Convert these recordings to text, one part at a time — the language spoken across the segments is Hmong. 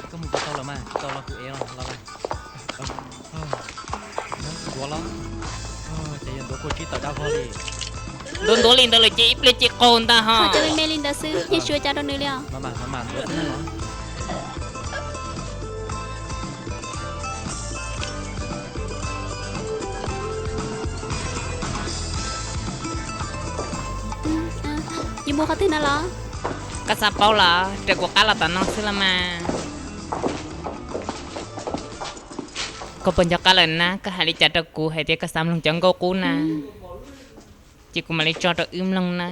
Koj mus puas tau lawm mas, tsis tau los kuv ev los los lawm. Ntuav los, ces yog ntuav kuj tsib tawm dab vog li. Ntuav ntuav li ntawd lawm ces ib pliag ces qaug ntag ho. Cov me me li ntawd xwb, yeej tsis ua cas rau nws li os. Yus mus qhov twg na los? Koj xav paub los raws kuv qab los tom no xwb los mas. Koj puas nco qab lawm na? Koj hais li cas rau kuv hais tias koj xav mloog cov nkauj qub na? Ces kuv mam li tso rau wb mloog na.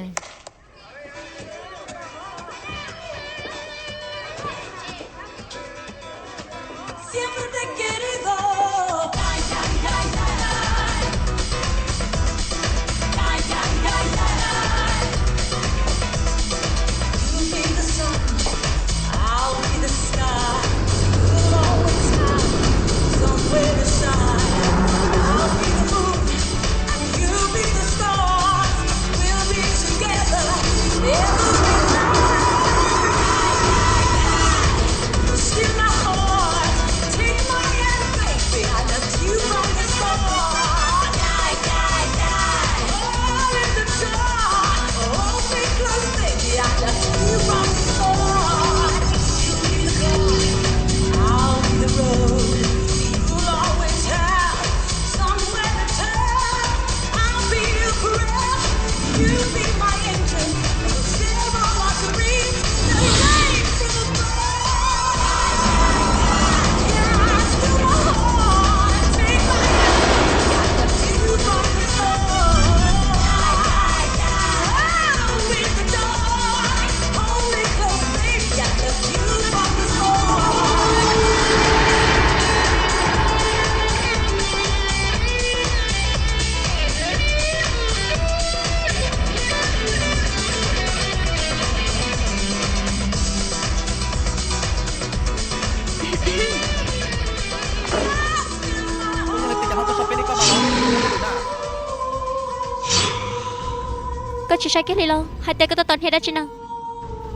Koj tsis saib kiag li los? Hais tias koj tab tom hnia dab tsi na?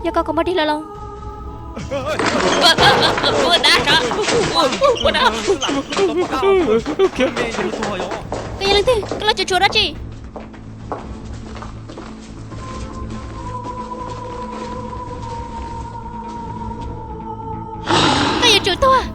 Yog koj kom muab dig lawm los? Koj yog leej twg? Koj los cuam tshuam dab tsi? Koj yuav tsum tuag.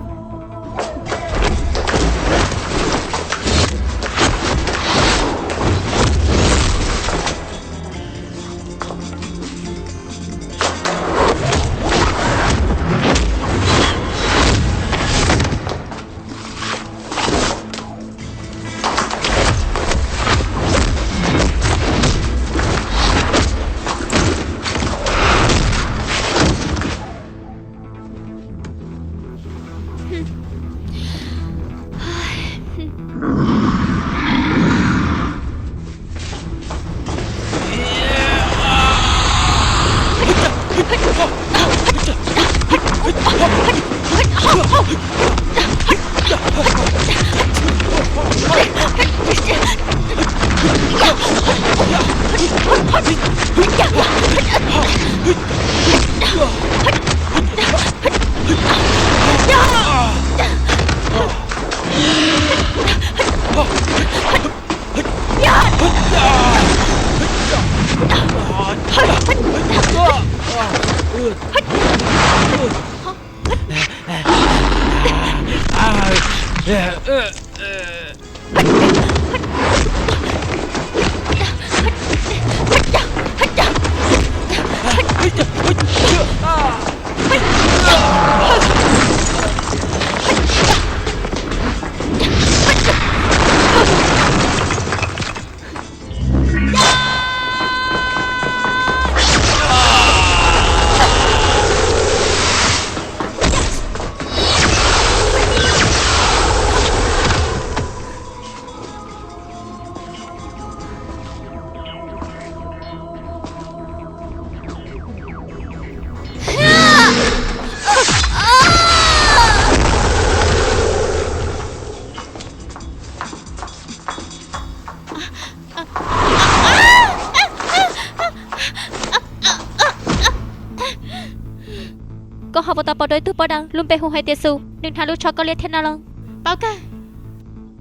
Puas tau pom dua ib tug poj dawb lub npe hu hais tias Xus, nws hnav lub tsho koj liab thiab no los? Paub kawg,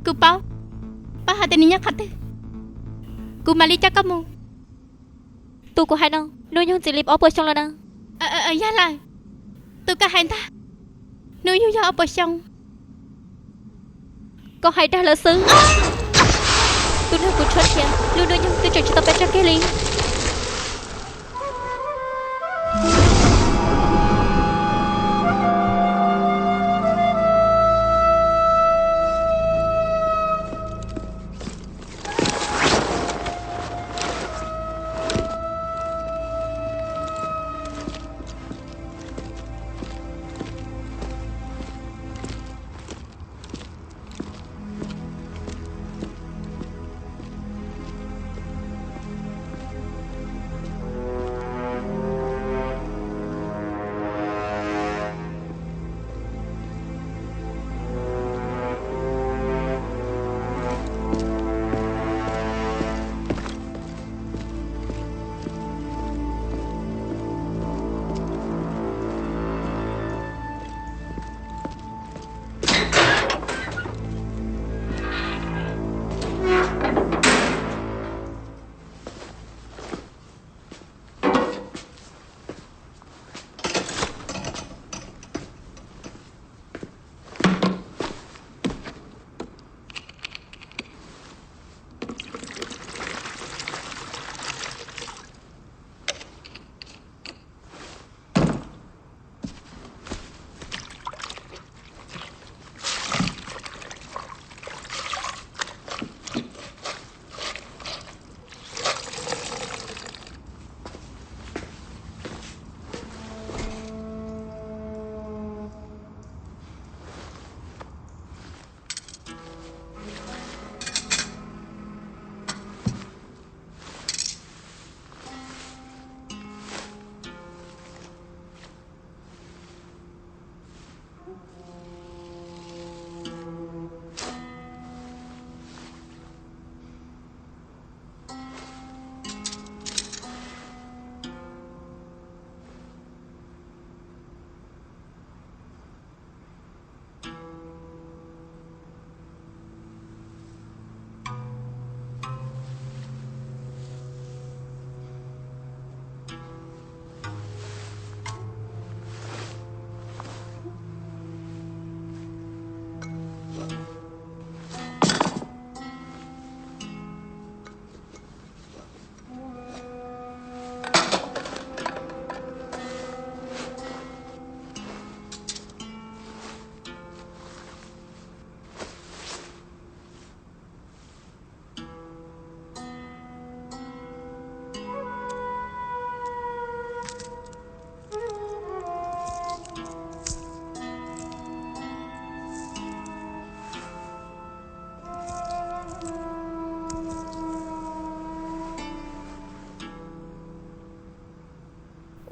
kuv paub. Paub hais tias nws nyob qhov twg, kuv mam li coj koj mus. Tus kuv hais no hnub nyoog ntxiv li ob puas xyoo lawm na. Yog lawm, tus koj hais ntag, hnub nyoog yog ob puas xyoo. Koj hais dag lawm xwb. Tus neeg kuv tshuab nrhiav lub hnub nyoog twb tseem tsis tau peb tso kiag li.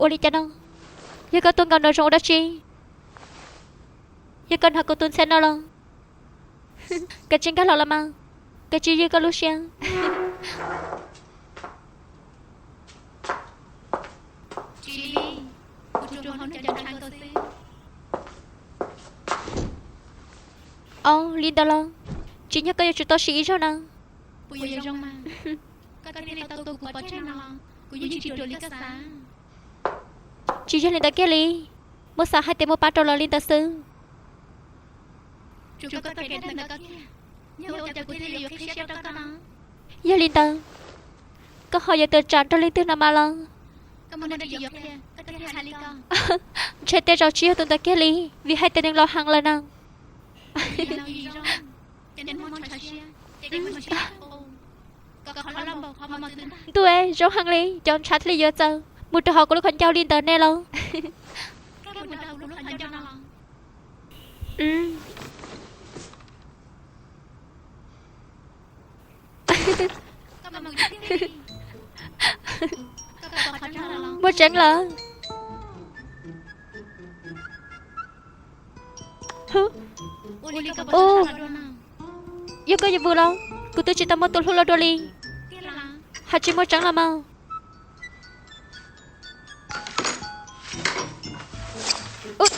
Ua li cas no? Yog koj tuaj nkaum nraum zoov ua dab tsi? Yog koj hnov kuv tus ntxhais no los, koj tsis nkag los los mas, koj tsis ywj koj lub siab. Tsis li, kuv tsuas hnov nws cov ntshav nkaus xwb. Au, li ntawd los tsim nyog koj yuav tsum tau siv ib zaug na. Puas yuav zoo mas, koj thiaj li tau tua kuv pov tseg no los? Kuv yeej tsis ruam li koj xav. Tsis yog li ntawd kiag li, muab xav hais tias muab pab rau los li ntawd xwb. Tsuas koj txoj kev dag ntawd kiag, yog ua cas kuv thiaj li yuav qhib siab rau koj no? Yog li ntawd, koj ho yuav tawm tsam nrog leej twg no mas los? Ntshe tej zaum tsis yog tus ntawd kiag li, vim hais tias nws laus heev lawm na. Ntuj, zoo heev li, cov ntshav thiaj li yuav txawm mus rau hauv kuv lub qhov ncauj li ntawd ne los? Muaj tseeb lawm. Yog koj yuav vwm los? Kuv twb tsis tau muaj tus hlub los dua li. Hais tsis muaj tseeb los mas.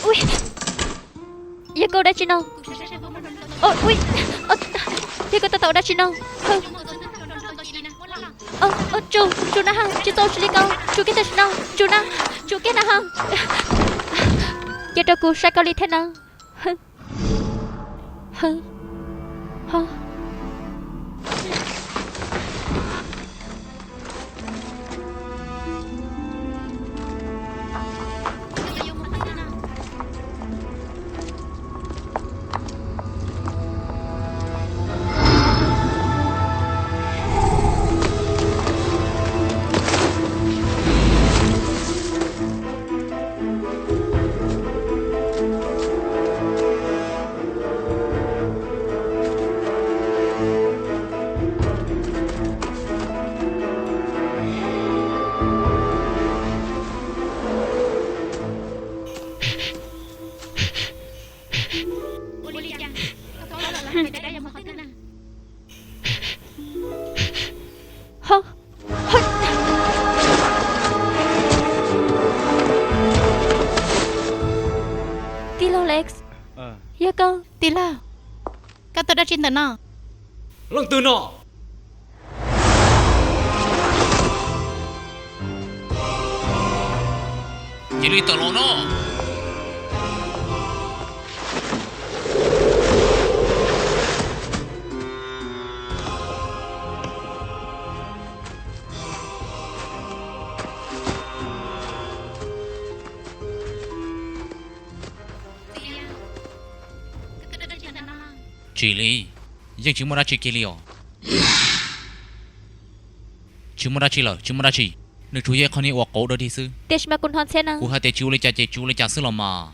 Ui, yog koj ua dab tsi no? Ui, yog koj tab tom ua dab tsi no? Tsu, tsu na ho, tsis txhob ua si li ko, tsu kiag tam sim no, tsu na, tsu kiag na ho. Cia rau kuv saib koj li thiab na. Tij laug Lex, yog koj. Tij laug, koj tuaj dab tsi ntawm no? Leej twg no? Cia li tawm los no. Tsis li, yeej tsis muaj dab tsi kiag li os. Tsis muaj dab tsi lawm, tsis muaj dab tsi. Nws tsuas yog ib qho niag uas qauv dog dig xwb. Tiam sis mas kuv hnov ntxhiab na. Kuv hais tias tsis ua li cas ces tsis ua li cas xwb los mas.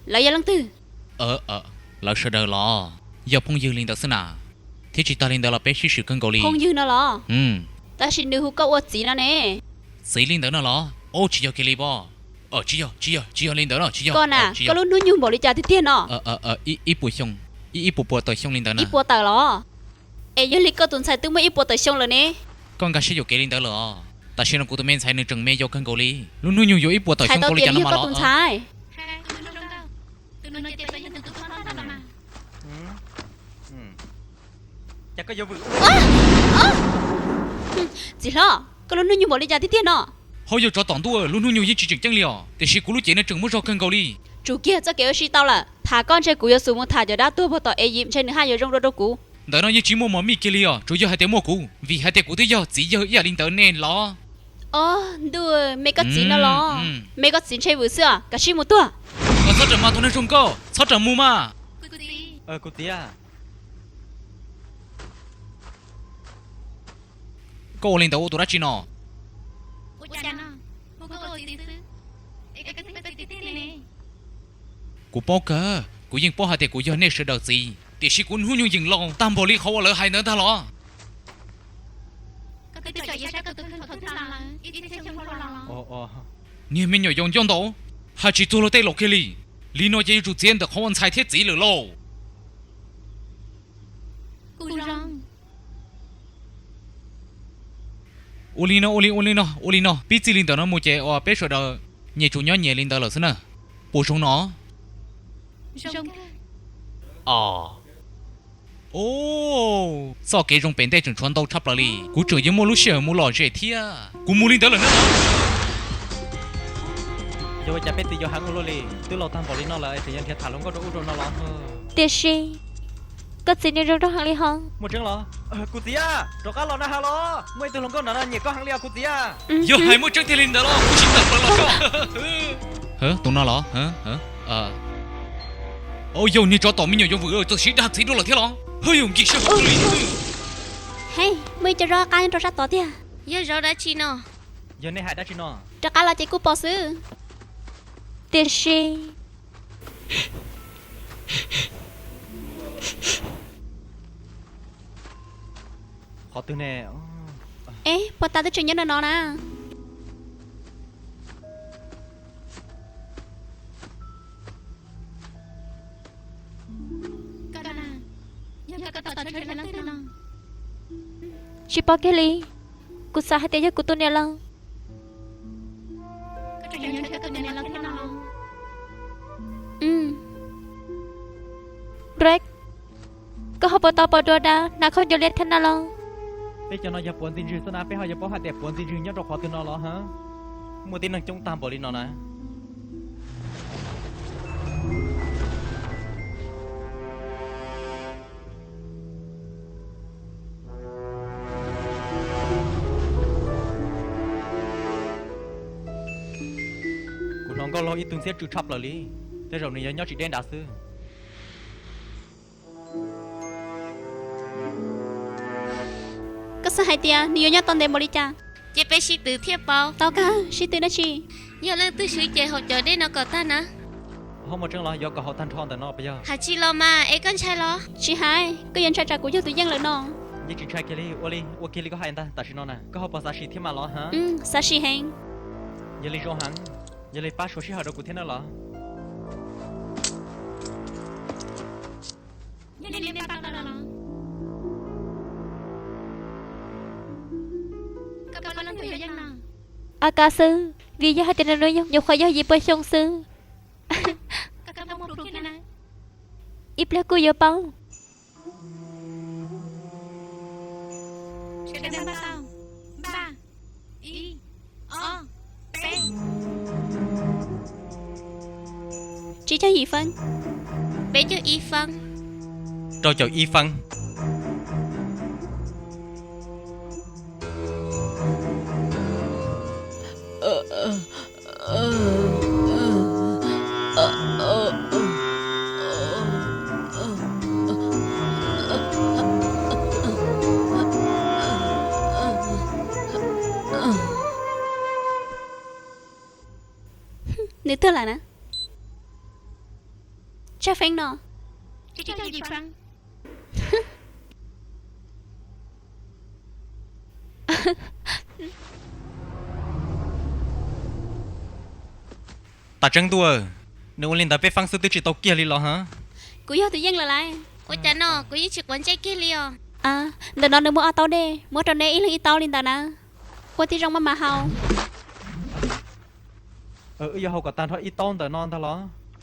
Lawv yog leej twg? Lawv sawv daws los yog phooj ywg li ntawd xwb na. Thiab tsis tag li ntawd los peb sib swm kawg nkaus li. Phooj ywg no los? Tab sis nws hu koj ua txiv no ne. Txiv li ntawd no los? Au, tsis yog kiag li pob. Tsis yog, tsis yog, tsis yog li ntawd no, tsis yog. Koj na, koj lub hnub nyoog npaum li cas tiag tiag no? Ib puas xyoo, ib puas puas tawm xyoo li ntawd na. Ib puas tawm los? Es yog li koj tus ntxhais twb muaj ib puas tawm xyoo lawm ne. Koj nkag siab yuam kev li ntawd lawm os. Tam sim no kuv tus me ntxhais nws tseem me yau kawg nkaus li. Lub hnub nyoog yuav ib puas tawm xyoo nkaus li cas no mas los. Txiv hlob, koj lub hnub nyoog npaum li cas tiag tiag no? Ho yog tsov tom ntuj, lub hnub nyoog yeej tsis tseem ceeb li os, tiam sis kuv lub cev no tseem muaj zog kawg nkaus li. Tsum kiag txoj kev ua si tau lawm, tham koj ntshe kuv yuav xub mus tham cov dab tuag puag tom Egypt ntshe nws haj yuav zoo dua rau kuv. Ntawm no yeej tsis muaj mos mij kiag li os, tsuas yog hais tias muaj kuv, vim hais tias kuv twb yog txiv yawg ib yam li ntawd ne los. Ob ntuj, me koj txiv no los? Me koj txiv ntshe vwm xwb os, kav tsij mus tuag. Txhob rawm mas tus neeg zoo nkauj, txhob rawm mus mas. Kuv txiv. Koj ua li ntawd ua tus dab tsi no? Kuv paub kawg, kuv yeej paub hais tias kuv yog nej sawv daws txiv, tiam sis kuv hnub nyoog yeem laus tag npaum li qhov uas lawv hais ntawd ntag los? Niag me nyuam yaus ncauj ntau, hais tsis txog luag tej laus kiag li. Li no ces yuav tsum txiav ntawm qhov uas ntxhais thiab txiv lawm lauj. Ua li no, ua li, ua li no, ua li no, pib txij li ntawm no mus ces uas peb sawv daws nyias tsum nyob nyias li ntawd lawm xwb na. Puas zoo no? Txoj kev zoo pem ntej tseem tshuav ntau tshaj plaws li. Kuv tseem yuav muaj lub sij hawm mus lom zem thiab. Kuv mus li ntawd lawm na. Yog ua cas peb txiv yuav heev ua luaj li, twb laus tag npaum li no lawm es tseem yuav nrhiav tham hluas nkauj rau ub rau no los? Tiam sis koj txiv nws zoo rau heev li ho. Muaj tseeb los? Kuv txiv, rov qab los na ha los. Muaj ib tug hluas nkauj nrad no nyiam koj heev li os kuv txiv. Yog hais muaj tseeb tiag li ntawd los kuv tsis tawm plaws los. Tus no los? Yog niag tsov tom me nyuam yaus vwm txawm siv dag txiv dua lawm thiab los? Hwj yus nkig siab hauv li. He, muaj ib co zaub qab nyob rau sab tod tiag. Yog zaub dab tsi no? Yog nej hais dab tsi no? Rov qab los ces kuj pom xwb. Tiam sis qhov twg ne? Eb, puas tas twb tseem nyob no no na. Tsis paub kiag li, kuv xav hais tias yog kuv tus niam laus. Rek, koj ho puas tau pom dua dab hnav khaub ncaws liab thiab na los? Peb cov no yog puav ntxim ntxwg xwb na, peb ho yuav paub hais tias puav ntxim ntxwg nyob rau qhov twg no los ha? Muaj tib neeg coob tag npaum li no na. Kuv hnov nkauj laug ib tug ntxhiab tsw tshaj plaws li, tej zaum nws yuav nyob tsis deb nrad xwb. Koj xav hais tias nws yuav nyob tau ntev npaum li cas? Ces peb sib tw thiaj paub. Tau kawg, sib tw dab tsi? Yog leej twg swb ces haus cov dej no kom tag na. Ho muaj tseeb los yuav kom haus tag nrho ntawm no puas yog? Hais tsis los mas es koj ntshai los? Tsis hais, koj yuav ntshai tsam kuv yog tus yeej lawm no. Yeej tsis ntshai kiag li, ua li, ua kiag li koj hais ntag tam sim no na. Koj ho puas xav sim thiab mas los ha? Xav sim heev. Yog li zoo heev, yog li pab suav sij hawm rau kuv thiab na los. A kab xwb, vim yog hais tias nws nyuam qhuav yog yim pua xyoo xwb. Ib pliag kuj yuav paub. Tsib caug yim feeb. Peb caug ib feeb. Rau caum ib feeb. Nws tuag lawm na. Tsawg feeb no? Tas tseeb ntuj, nws ua li ntawd peb feeb xwb twb tsis tau kiag li los ha? Kuv yog tus yeej lawm lauj. Ua cas no kuv yeej tsis quav ntsej kiag li os. Ntawm no nws muaj ob taub dej, muab rau neb ib leeg ib taub li ntawd na. Ua tib zoo maj mam haus. Wb yuav haus kom tag nrho ib taub ntawm no ntag los?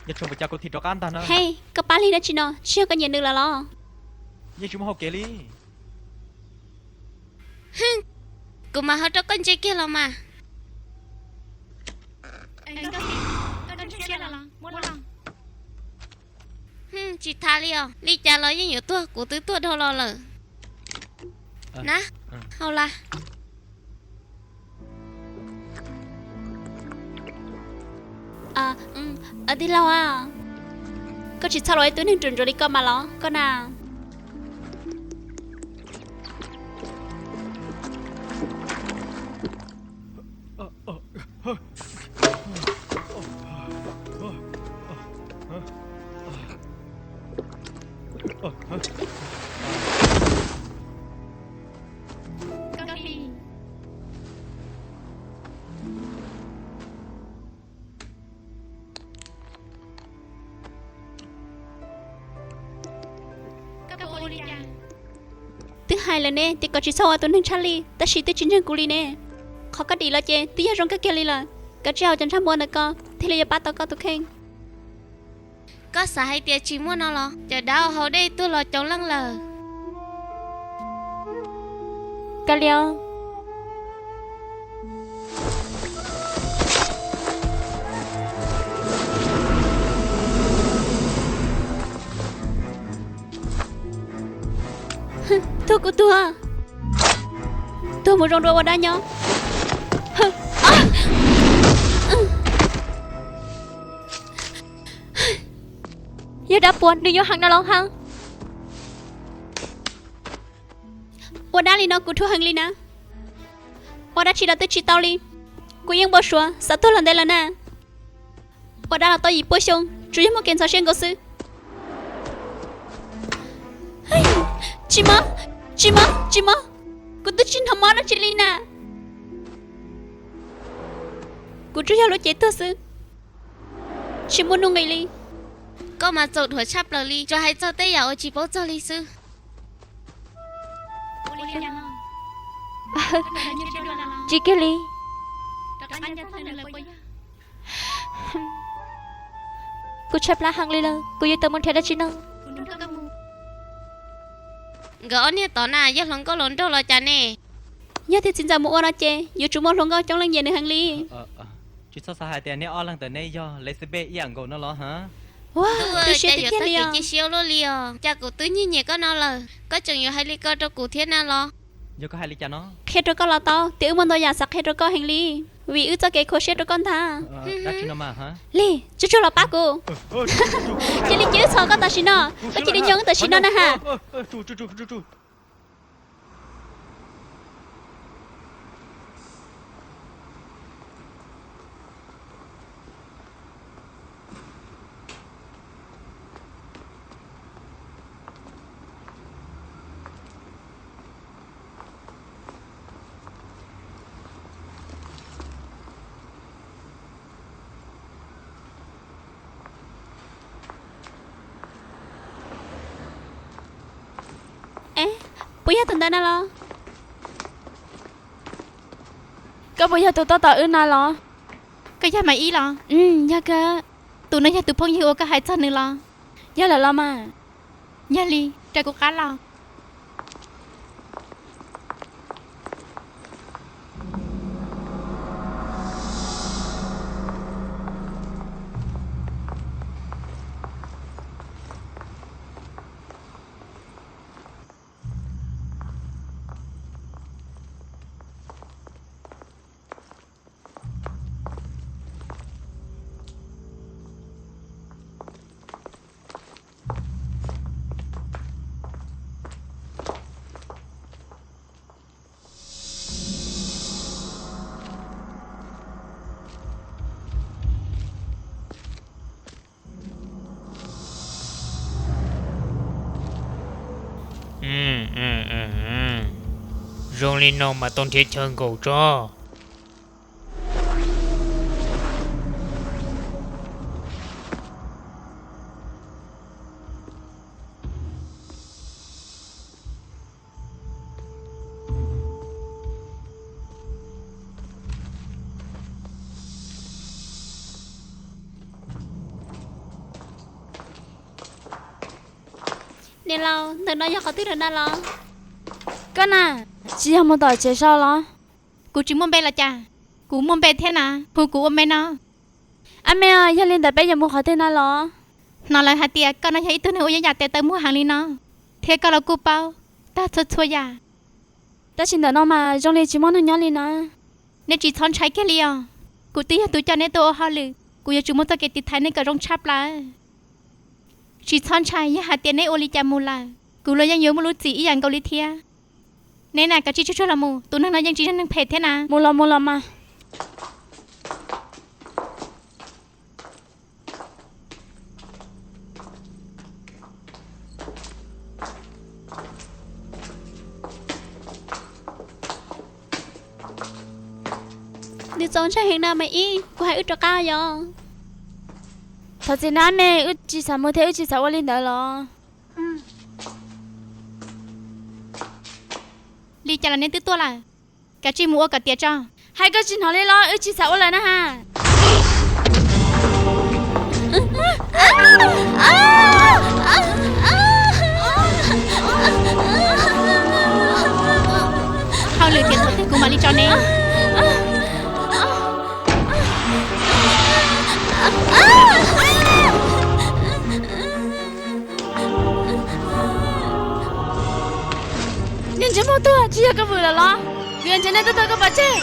Yog tsis ua cas kuv thim rov qab ntag na. Hej, koj pab li dab tsi no, tsis yog koj nyiam nws lawm los? Yeej tsis muaj hauj kev li. Kuv mam ho rau koj ntse kiag los mas. Tsis tham li os, li cas los yeej yuav tuag, kuv twb tuaj dhau los lawm. Na, haus las. Tij laug, koj tsis txhob los ib tug neeg ruam ntsuav li koj mas los koj na. Twb hais lawm ne tias kom tsis txhob ua tus neeg tshaj lij, tab sis twb tsis ntseeg kuv li ne. Qhov koj dim los ces twb yog zoo kawg kiag li lawm. Koj tsis haus cov ntsaj muag ntawm koj thiaj li yuav pab tau koj tus kheej. Koj xav hais tias tsis muaj no los? Cov dab haus dej tuag los coob leej lawm. Kav liam. Tuag kuj tuag, tuag mus zoo dua ua dab nyob. Yog dab puas nws yuav heev no los ha? Ua dab li no kuv dhuav heev li na. Ua dab tsi los twb tsis tau li. Kuv yeej npau suav xav tuag los ntev lawm na. Ua dab los tau yim pua xyoo tsuas yog muaj kev ntxhov siab nkaus xwb. Tsis mob, tsis mob, tsis mob. Kuv twb tsis hnov mob dab tsi li na. Kuv tsuas yog lub cev tuag xwb, tsis muaj nuj nqis li. Koj mas txaus dhuav tshaj plaws li, tsuas hais txog tej yam uas tsis paub txog li xwb. Tsis kiag li. Kuv tshaib plab heev li lawm, kuv yuav tau mus nrhiav dab tsi noj. Nkawd ob niag tod na yog hluas nkauj hluas nraug los cas ne? Yog tias txiv ntxawm mus ua no ces yuav tsum muaj hluas nkauj coob leej nyiam nws heev li. Tsis txhob xav hais tias neb ob leeg ntawm neb yog Lexipej ib yam nkaus no los ha. Ua, tu siab tiag tiag li os. Cia siab luaj li os, cas kuv twb nyiag nyiam koj no lawm, koj tseem yuav hais li ko rau kuv thiab na los? Yog koj hais li cas no? Qhia rau koj los tau, tias wb muaj ntau yam xav qhia rau koj heev li, vim wb txoj kev khuv siab rau koj ntag. Dab tsi no mas? Lig, tsuag tsuag los pab kuv. Cia li cia wb txhom koj tam sim no, koj cia li nyob wb tam sim no na ha. Puas yog tus ntawd na los? Koj puas yog tus tuaj tos wb na los? Koj yog Mas Ib los? Yog kawg. Tus no yog tus phooj ywg uas koj hais txog nws los? Yog lawm los mas. Yog li, raws kuv qab los. Zoo li no mas tau nrhiav chaw nkaum tso. Niam laus, ntawm no yog qhov twg lawm na los? Koj na, tsis yog mus tom tsev sau los? Kuv tsis muaj npe los cas? Kuv muaj npe thiab na, hu kuv ua me no. Ab me os, yog li ntawd peb yuav mus qhov twg na los? Hnov lawv hais tias koj no yog ib tug neeg uas yooj yam tes taw muag heev li no, thiab koj los kuj paub tag txhua txhua yam. Tab sis ntawm no mas zoo li tsis muaj neeg nyob li na. Nej tsis txhob ntshai kiag li os. Kuv twb yog tus coj neb tuaj ua hauj lwm, kuv yuav tsum muaj txoj kev tiv thaiv nej kom zoo tshaj plaws. Tsis txhob ntshai, yog hais tias neb ua li cas mus lawm, kuv los yeej yuav muaj lub txim ib yam nkaus li thiab. Neb na, kav tsij tsuag tsuag los mus, tus neeg no yeej tsis yog neeg phem thiab na. Mus los mus los mas. Nws txaus ntshai heev na, Mas Ib, kuv hais wb rov qab yom. Thov txim na me, wb tsis xav mus thiab wb tsis xav ua li ntawd los. Li cas los neb twb tuaj lawm, kav tsij mus ua kom tiav tso. Hais koj tsis hnov li los, wb tsis xav ua lawm na ha. Hauj lwm tiav thaum twg kuv mam li tso neb. Niag ntsej muag tuag, tsis yog koj vwm lawm los? Kuv yuav nrhiav nej tuaj tau koj pov tseg.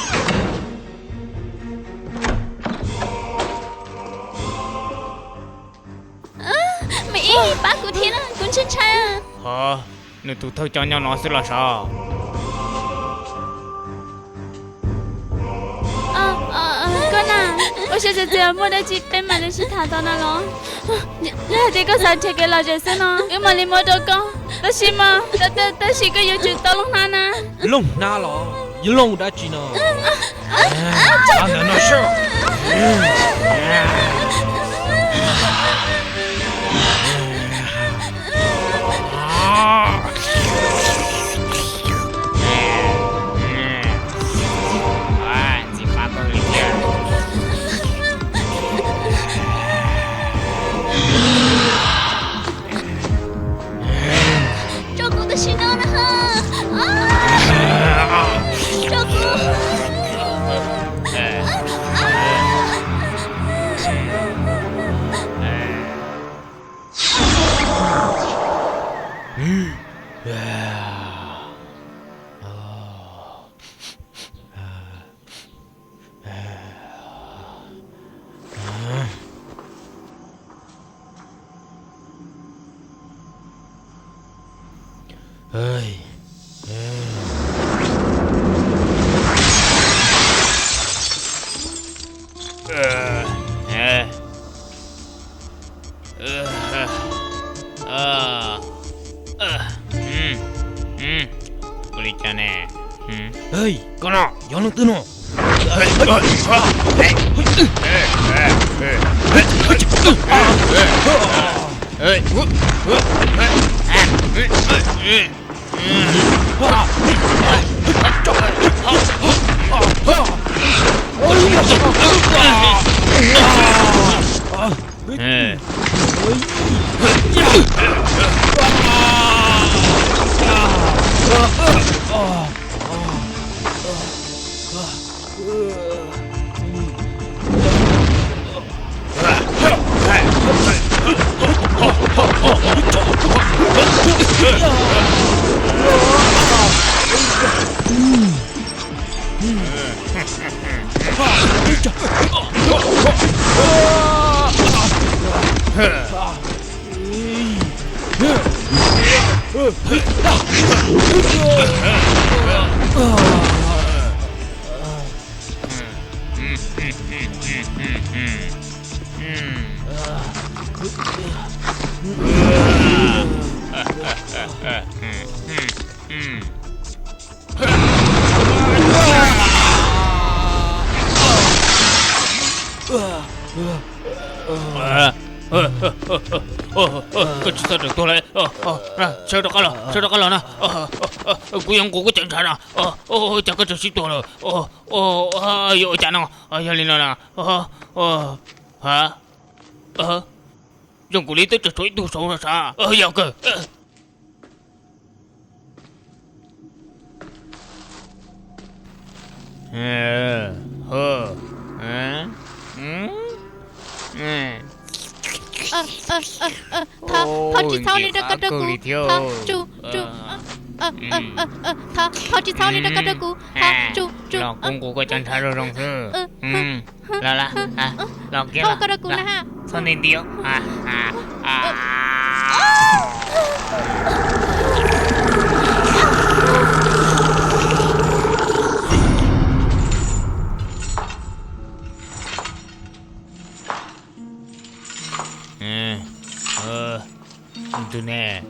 Mas Ib, pab kuv thiab, kuv ntshai ntshai. Ho, nws tus thawj coj nyob no xwb los sav. Koj na, ua siab txias txias, muaj dab tsi peb mam li sib tham tau na los. Yog hais tias koj xav nrhiav kev lom zem xwb no, wb mam li muab rau koj. Tab sis mas, tab sis koj yuav tsum tau looj hnab na. Looj hnab los? Looj dab tsi no? Ntawm no seb. Ua li cas ne? Hej, koj no yog leej twg no? Koj tsis txhob rawm tuag li. Sawv rov qab los, sawv rov qab los na. Kuv yuav nqus koj cov ntshav no. Cas koj tseem sib tuag lawm? Yuav ua cas no? Yog li no na. Ha, zoo nkaus li twb tseem tshuav ib tug saud sav. Yog kawg. Thov, thov tsis txhob li rau koj rau kuv. Thov, tsu, tsu. Thov, thov tsis txhob li rau koj rau kuv. Thov, tsu, tsu. Los kuv nqus koj cov ntshav zoo zoo xwb. Los, los, los kiag los. Txhob nti nti. Tus ne?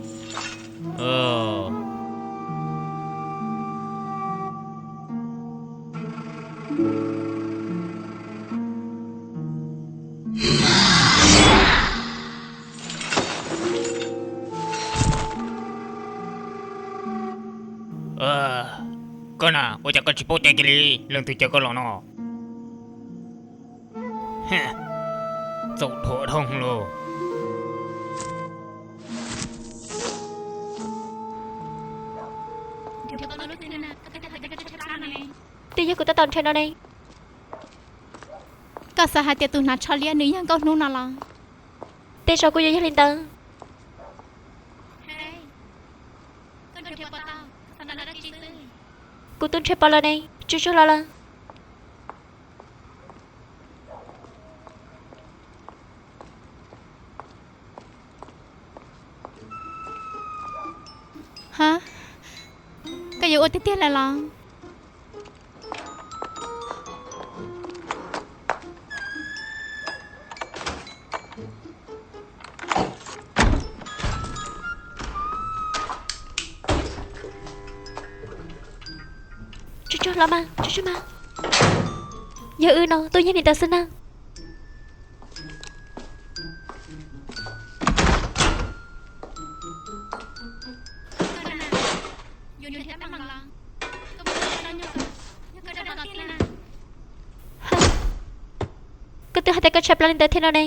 Koj na, ua cas koj tsis paub cai kiag li? Leej twg caw koj los no? Txaus dhuav dhau lauj. Twb yog kuv tab tom nrhiav no ne. Koj xav hais tias tus hnav tsho liab nws yog Nkauj Hnub no los? Tej zaum kuj yuav yog li ntawd. Kuv twb nrhiav pom lawm ne. Tsuag tsuag los lawm. Ha, koj yuav ua tiag tiag lawm los? Tsuag tsuag los mas, tsuag tsuag mas. Yog wb no tuaj nyiag li ntawd xwb na. Koj twb hais tias koj tshaj plaws li ntawd thiab no ne.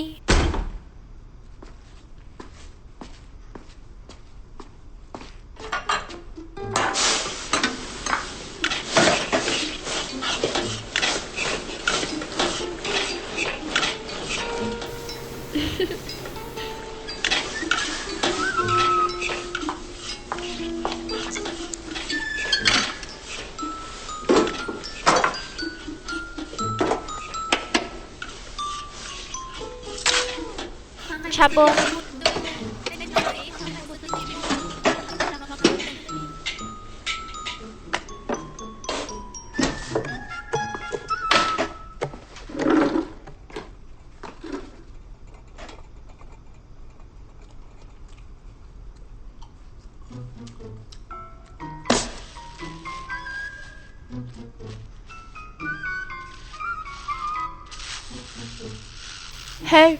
Ntshav npua. He,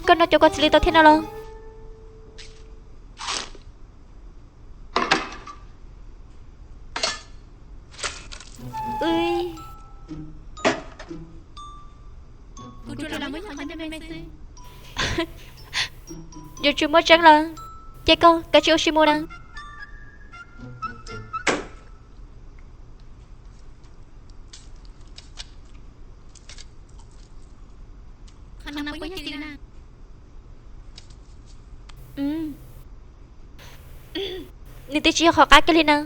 koj noj cov kua txwv li tau thiab no los? Yuav tsum muaj tseeb lawm, ces koj kav tsij ua si mus na. Nws twb tsis yog qhov qab kiag li na.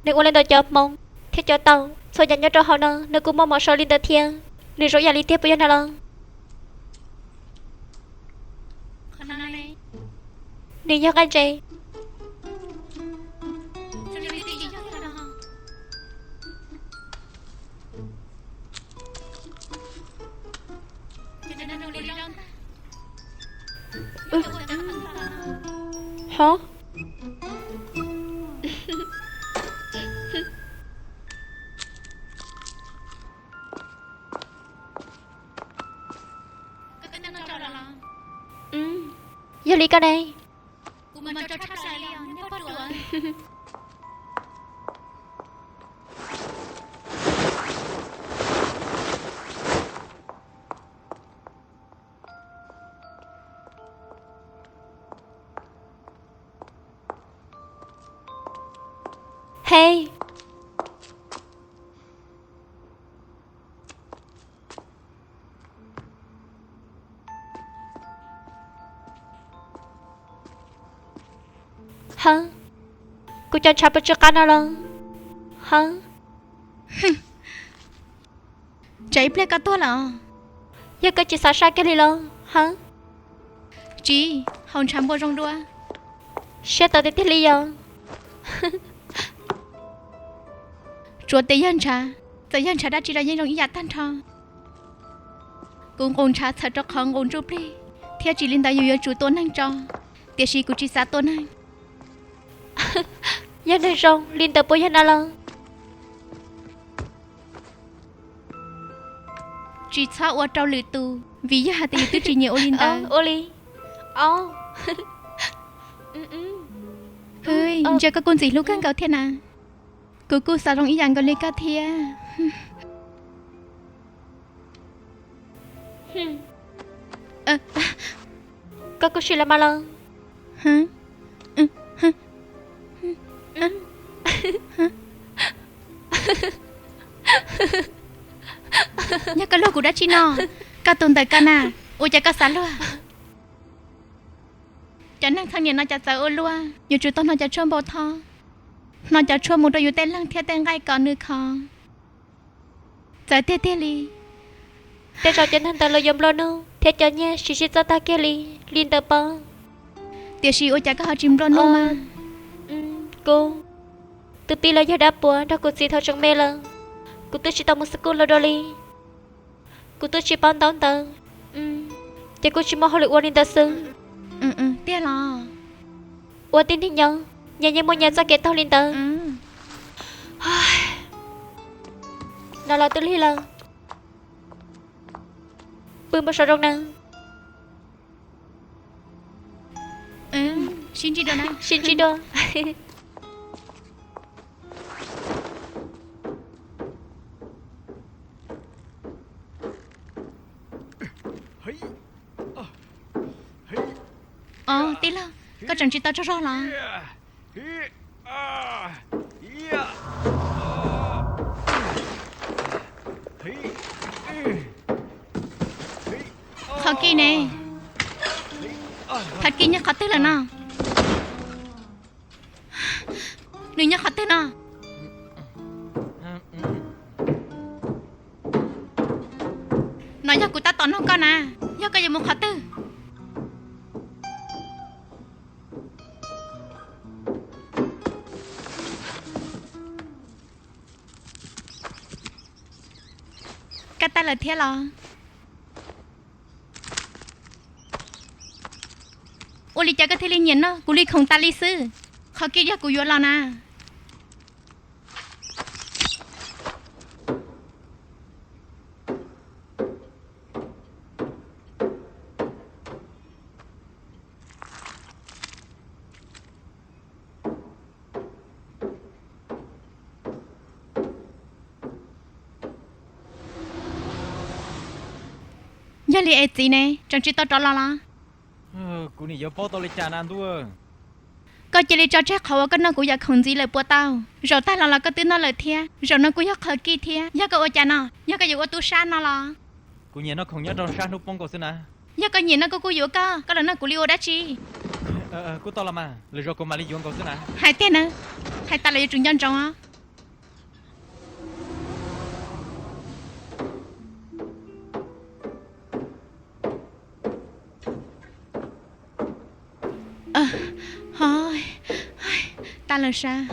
Nws ua li ntawm cov hmoov thiab cov taum txhua yam nyob rau hauv no nws kuj muaj mov so li ntawd thiab. Nws zoo ib yam li tiag puas yog na los? Nws yog nqaij ntses. Hov. Yog li koj ne? Hej. Hab, kuv cov ntshav puas tsw qab no los? Hab. Tsam ib pliag koj tuag lawm. Yog koj tsis xav saj kiag li los? Hab. Tsis, haus ntshav npua zoo dua. Siab tawv tiag tiag li yog. Tsuav tias yog ntshav, txawm yog ntshav dab tsi los yeej zoo ib yam tag nrho. Kuv nqus ntshav txhawm rau qhov nqus ntsuj plig, thiab tsis li ntawd yus yuav tsum tua neeg tso, tiam sis kuv tsis xav tua neeg. Yog neeg zoo li ntawd puas yog na los? Tsis txhob ua rau lwm tus, vim yog hais tias yus twb tsis nyiam ua li ntawd. Ua li. Hwj, ntsia koj kuj ntxim hlub kawg nkaus thiab na. Kuv kuj xav zoo ib yam nkaus li koj thiab. Koj kuj sim los mas los. Yog koj luag kuv dab tsi no? Koj tus ntawm koj na, ua cas koj xav luag? Cov neeg txheej niam no cov txawv ua luaj, yuav tsum tau hno cov tshuaj npau thoj, hno cov tshuaj mus rau yus tej leeg thiab tej nqaij kom nws khov. Txawv tiag tiag li. Tej zaum cov neeg ntawd los yuav nplua nuj thiab cov nyiaj siv sib txawj tag kiag li, li ntawd pob. Tiam sis ua cas koj ho tsis nplua nuj mas? Kuv twb pib los yog dab puav nrog kuv txiv thaum tseem me lawm. Kuv twb tsis tau mus xab kuj los dua li. Kuv twb tsis paub ntaub ntawv, ces kuj tsis muaj hauj lwm ua li ntawd xwb. Tiag los? Ua tib neeg nyob, nyias yeej muaj nyias txoj kev taug li ntawd. No los twb lig lawm. Pw npau suav zoo na. Sib ntsib dua. Os, tij laug, koj tseem tsis tau tsaug zog los? Qhov Kij ne? Thov Kij nyob qhov twg lawm no? Nws nyob qhov twg no? No yog kuv tab tom nug koj na, yog koj yuav mus qhov twg? Kaj tag lawm thiab los? Ua li cas koj thiaj li nyiam noj kuv li khoom tas li xwb? Qhov Kij yog kuv yuav los na. Yog li es txiv ne, tseem tsis tau rov los los? Kuv nim yuav paub tau li cas na ntuj. Koj cia li tso tseg qhov uas koj noj kuv yam khoom ntxiv lawm puas tau? Zaum tag los los koj twb noj lawm thiab, zaum no kuj yog qhov Kij thiab. Yog koj ua cas no? Yog koj yuav ua tub sab no los? Kuv nyiam noj khoom nyob rau sab hnub poob nkaus xwb na. Yog koj nyiam noj kuj kuj yuav koj, koj los noj kuv li ua dab tsi? Kuj tau los mas, lwm zaus kuv mam li yuav nkaus xwb na. Hais tiag na, hais tas los yuav tsum nco ntsoov os. Ho, tas lawm sab.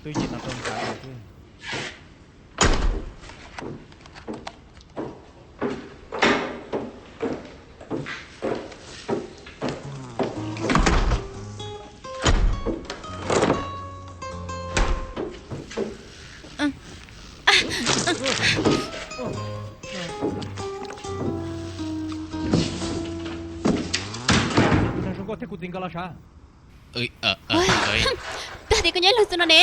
Twb nce no rau nram xwb. Tus neeg zoo nkauj thiab kuv txiv nkawd los sav. Twb hais tias koj nyob ib leeg xwb no ne.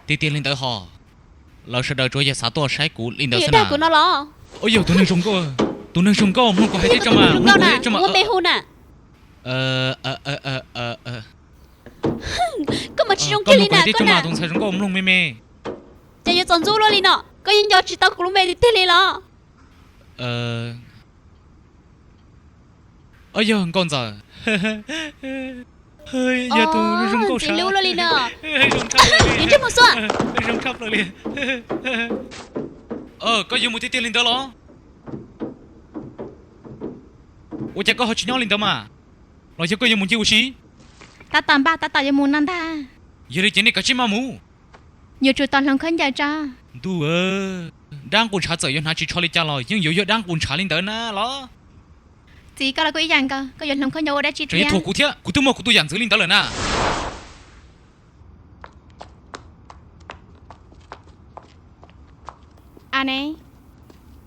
Tiag tiag li ntawd hos. Lawv sawv daws tsuas yog xav tuaj saib kuv li ntawd xwb na. Dag kuv no los? Yog tus neeg zoo nkauj, tus neeg zoo nkauj mloog kuv hais thiab tso mas, mloog kuv hais thiab tso mas. Muaj npe hu na. Koj mas tsis zoo kiag li na koj na. Tus ntxhais zoo nkauj mloog me me. Ces yuav txaus ntxub luaj li no, koj yeej nco tsis tau kuv lub npe tiag tiag li los? Yog nkauj ntxawm. Yog tus zoo nkauj sab. Ntxim hlub luaj li no. Niag ntsej muag xuab. Zoo tshaj plaws li. Koj yuav mus tiag tiag li ntawd los? Ua cas koj ho tsis nyob li ntawd mas? Los yog koj yuav mus ncig ua si? Tab tom npaj tab tom yuav mus no ntag. Yog li ces nej kav tsij maj mus. Yuav tsum tos hloov khaub ncaws tso. Ntuj, dab nqus ntshav txawm yuav hnav tsis tsho li cas los yeej yuav yog dab nqus ntshav li ntawd na los? Txiv, koj los kuj ib yam nkaus, koj yuav hloov khaub ncaws ua dab tsi thiab? Thuam kuv thiab, kuv twb muaj kuv tus yam ntxwv li ntawd lawm na. A ne,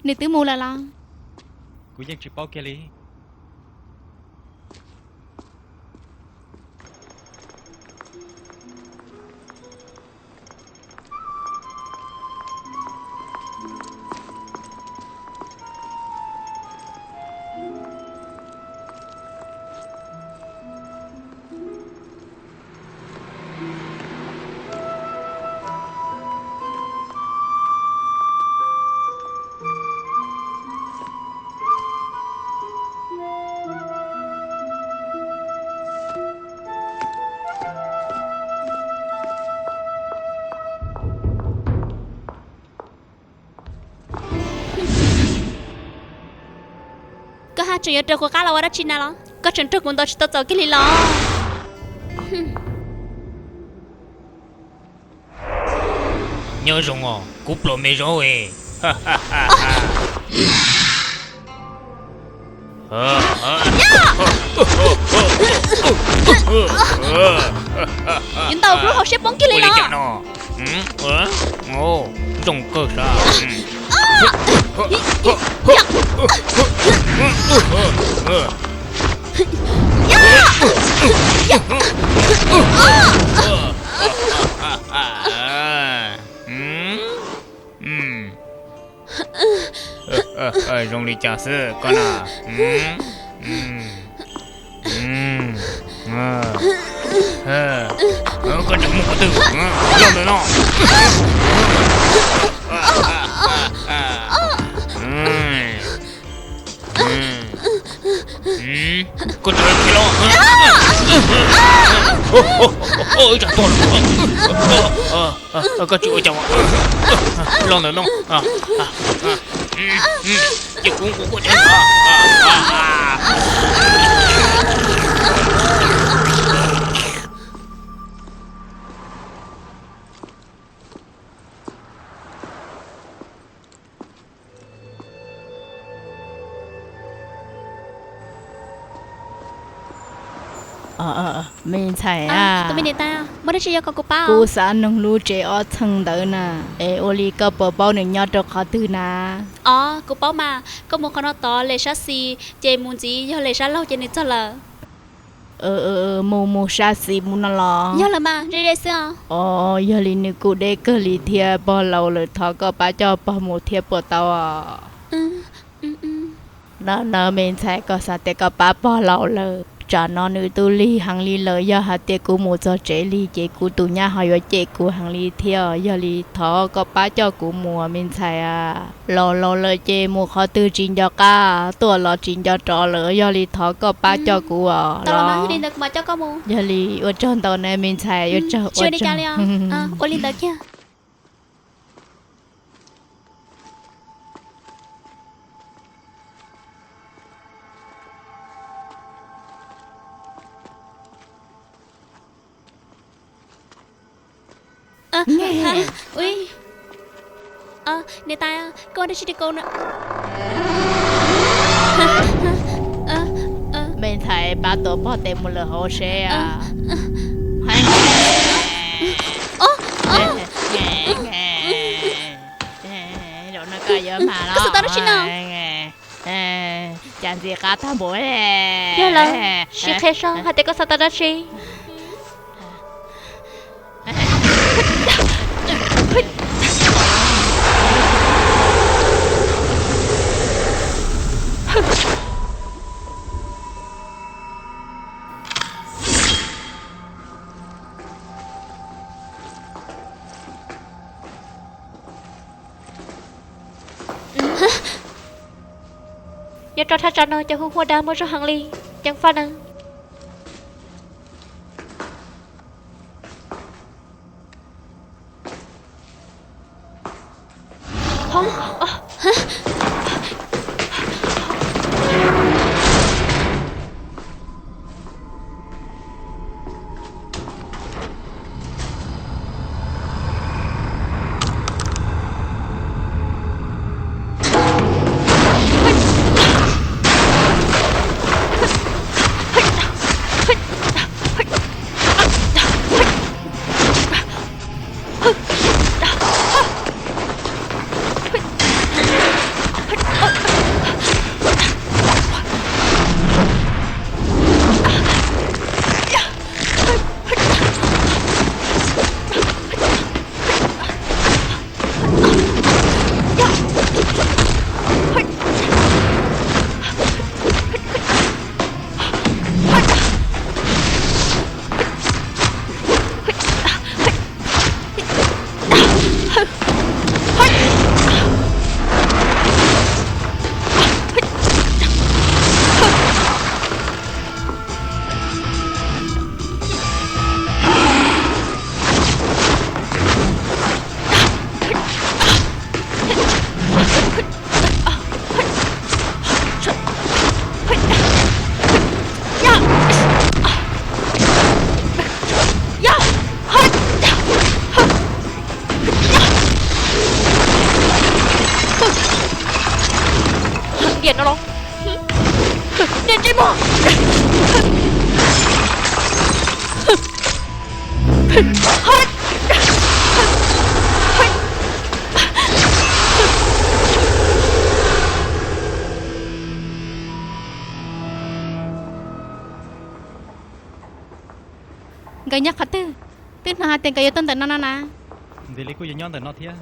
nws twb mus lawm los? Kuv yeej tsis paub kiag li. Koj haj tseem yuav raws kuv qab los ua dab tsi na los? Koj tseem raug kuv ntaus tsis tau txaus kiag li los? Nyob zoo os, kuv pluas me zaub es. Yuav ntaus kuv lub hauv siab poob kiag li los? Zoo kawg sab. Zoo li cas xwb koj na? Koj tseem mus qhov twg? Los ntawm no. Koj tseem khiav los? Ib tsam tuag lawm. Koj tsis ua cas. Los ntawm no. Ces kuv nqus koj tsev. Me ntxhais, kuv xav noog lub tsev ob txheej ntawd na, es ua li koj puas paub nws nyob rau qhov twg na? Os, kuv paub mas, koj mus qhov no tod lem sab xis ces mus ntxiv yog lem sab laug ces nws txog lawm. Mus mus sab xis mus no los? Yog lawm mas, ze ze xwb os. Os, yog li nws kuj deb kawg li thiab, pog laus lawm, thov koj pab coj pog mus thiab puas tau os? No no me ntxhais, koj xav tias koj pab pog laus lawm, tsam no nws twb lig heev li lawm, yog hais tias kuv mus txog tsev lig ces kuv tus nyab ho yuav cem kuv heev li thiab. Yog li thov koj pab coj kuv mus me ntxhais. Laus laus lawm ces mus qhov twg tsis nco qab, tuaj los tsis nco rov lawm, yog li thov koj pab coj kuv os. Yog li ua tsaug ntau na me ntxhais, ua tsaug, ua tsaug. Ua li ntawd kiag. Ua, niam tais, koj ua dab tsi rau kuv no? Me ntxhais, pab tuav pog tes mus lwm hauv seb. Zaum no koj yuav mag los. Koj xav tau dab tsi no? Cas ntxim qab tag npaum. Yog lawm, sib qhia saib hais tias koj xav tau dab tsi. Nyob rau thaj tsam no cov hu huaj dav muaj zog heev li, ceev faj na. Niam no los, niam ntsej muag. Nkawd nyob qhov twg? Twb hnov hais tias nkawd yuav tuaj ntawm no no na. Ntxim li kuj yuav nyob ntawm no thiab.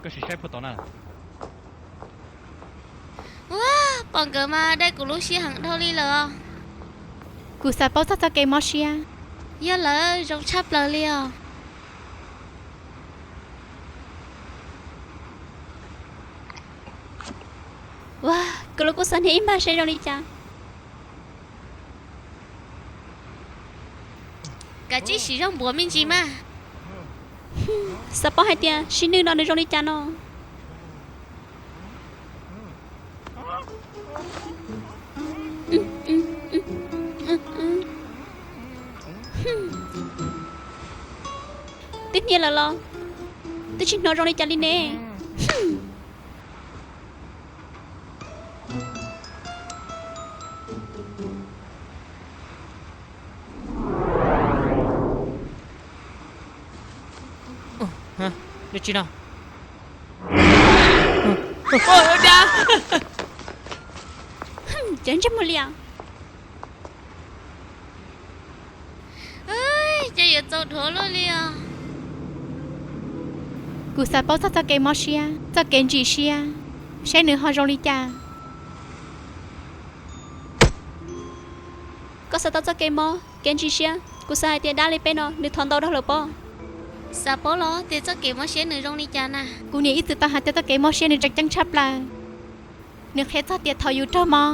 Koj sim saib puag tod na. Ua, pom nkawd mas dai kuv lub siab heev dhau li lawm os. Kuv xav paub txog txoj kev mob siab. Yog lawm, zoo tshaj plaws li os. Ua, kuv los kuj xav nias ib npag seb zoo li cas. Kav tsij siv zog npuav me ntsis mas. Xav paub hais tias sib nwj no nws zoo li cas no. Twb hnia lawm los twb tsis hnov zoo li cas li ne. Dab tsi no? Cov ntsej muag liam. Ces yuav txaus dhuav luaj li os. Kuv xav paub txog txoj kev mob siab, txoj kev ntsim siab, saib nws ho zoo li cas. Koj xav tau txoj kev mob kev ntsim siab, kuv xav hais tias dab li peb no nws thov ntau dhau lawm pob. Xav paub los tias txoj kev mob siab nws zoo li cas na? Kuv niam ib txwm tau hais tias txoj kev mob siab nws tseem ceeb tshaj plaws. Nws qhia txog tias thaum yus raug mob,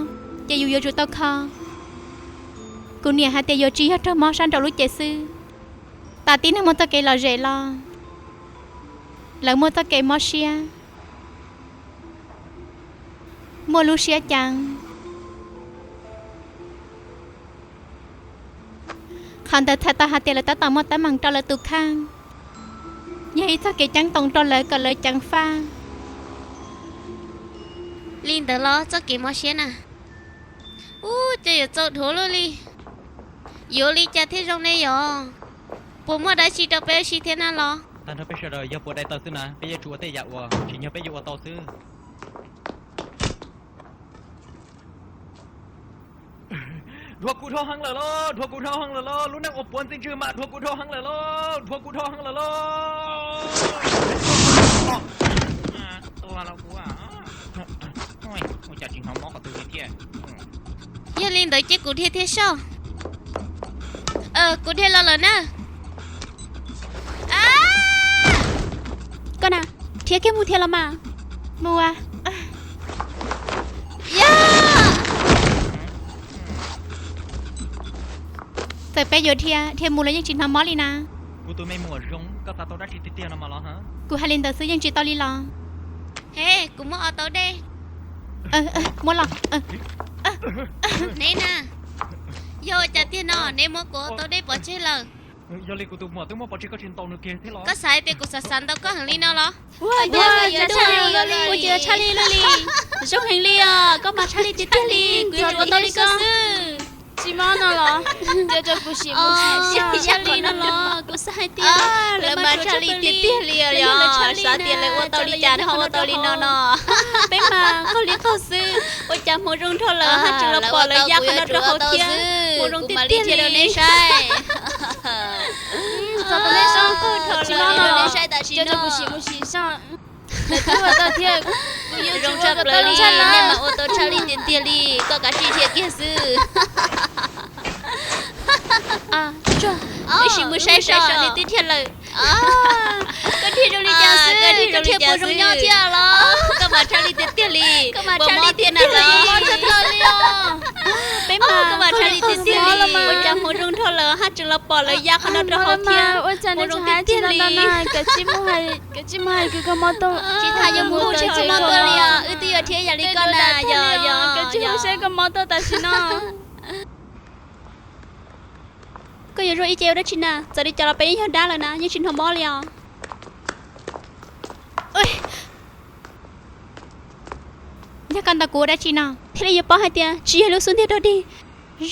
ces yus yuav tsum tau kho. Kuv niam hais tias yuav tsis yog raug mob sab nraum lub cev xwb, tas tib neeg muaj txoj kev lom zem los lawv muaj txoj kev mob siab, muaj lub siab ceev. Qhov ntawd txhais tau hais tias lawv tab tom muaj teeb meem rau lawv tus kheej. Yog ib txoj kev ceeb toom rau lawv kom lawv ceev faj. Li ntawd los txoj kev mob siab na. Ub, cov yuav txaus dhuav luaj li. Yuav li cas thiaj zoo ne yom? Puas muaj dab tsi rau peb ua si thiab na los? Tag nrho peb sawv daws yog puas dai taw xwb na, peb yuav tsum ua tej yam uas tsim nyog peb yuav ua tau xwb. Dhuav kuv dhau heev lawm los, dhuav kuv dhau heev lawm los, lub neej uas puav ntxi ntswg mas dhuav kuv dhau heev lawm los, dhuav kuv dhau heev lawm los. Ua cas tsis hnov mob qhov twg li thiab? Yog li ntawd ces kuv dhia thiab soj. Kuv dhia los lawm na. Koj na, dhia kiag mus thiab los mas. Mus as. Yog, txawm peb yuav dhia, dhia mus los yeej tsis hnov mob li na. Kuv tus me muam zoo, koj xav tau dab tsi tiag tiag no mas los? Kuv hais li ntawd xwb yeej tsis tau li los? He, kuv muab ob tau dej. Muab los. Neb na, yog ua cas tiag no neb muab kuv ob tau dej pov tseg lawm? Yog li kuv tus muam twb muab pov tseg, koj tsis ntaus nws kiag thiab los? Koj xav hais tias kuv xav xav ntaus koj heev li no los? Ua cas tshaj li luaj li, zoo heev li os, koj mas tshaj li tiag tiag li, kuv yuav tsum ua tau li koj xwb. Tsis mob no los? Tshaj li no los? Kuv xav hais tias lawv mas tshaj li tiag tiag li os, xav tias lawv ua tau li cas ho ua tau li no no. Peb mas qaug li qaug xwb, ua cas hmoov zoo nrho lawm haj tseem los pom lawv ya qhov no rau hauv thiab. Hmoov zoo tiag tiag li. Tsis mob no los? Kuv sim mus sim soj. Lawv twb ua tau thiab, kuv yuav tsum ua kom tau li. Nej mas ua tau tshaj li tiag tiag li, koj kav tsij dhia kiag xwb. Wb sim mus saib soj, nws twb dhia lawm. Koj dhia zoo li cas xwb, koj dhia puas zoo nyob thiab los? Koj mas tshaj li tiag tiag li, koj mas tshaj li tiag tiag li. Peb mas koj mas tshaj li tiag tiag li, ua cas hmoov zoo nrho lawm haj tseem los pom lawv ya qhov no rau hauv thiab. Hmoov zoo tiag tiag li. Kav tsij mus hais, tsis tas yuav mus tsis tau mob tuaj li os, wb twb yuav dhia ib yam li koj na, yog yog. Kav tsij mus saib koj mob tuaj tam sim no. Koj yuav zuaj ib ce ua dab tsi na? Txawm li cas los peb yeej yog dab lawm na, yeej tsis hnov mob li os. Yog koj ntaus kuv ua dab tsi no? Thiaj li yuav paub hais tias tsis yog lub xub ntiag dog dig,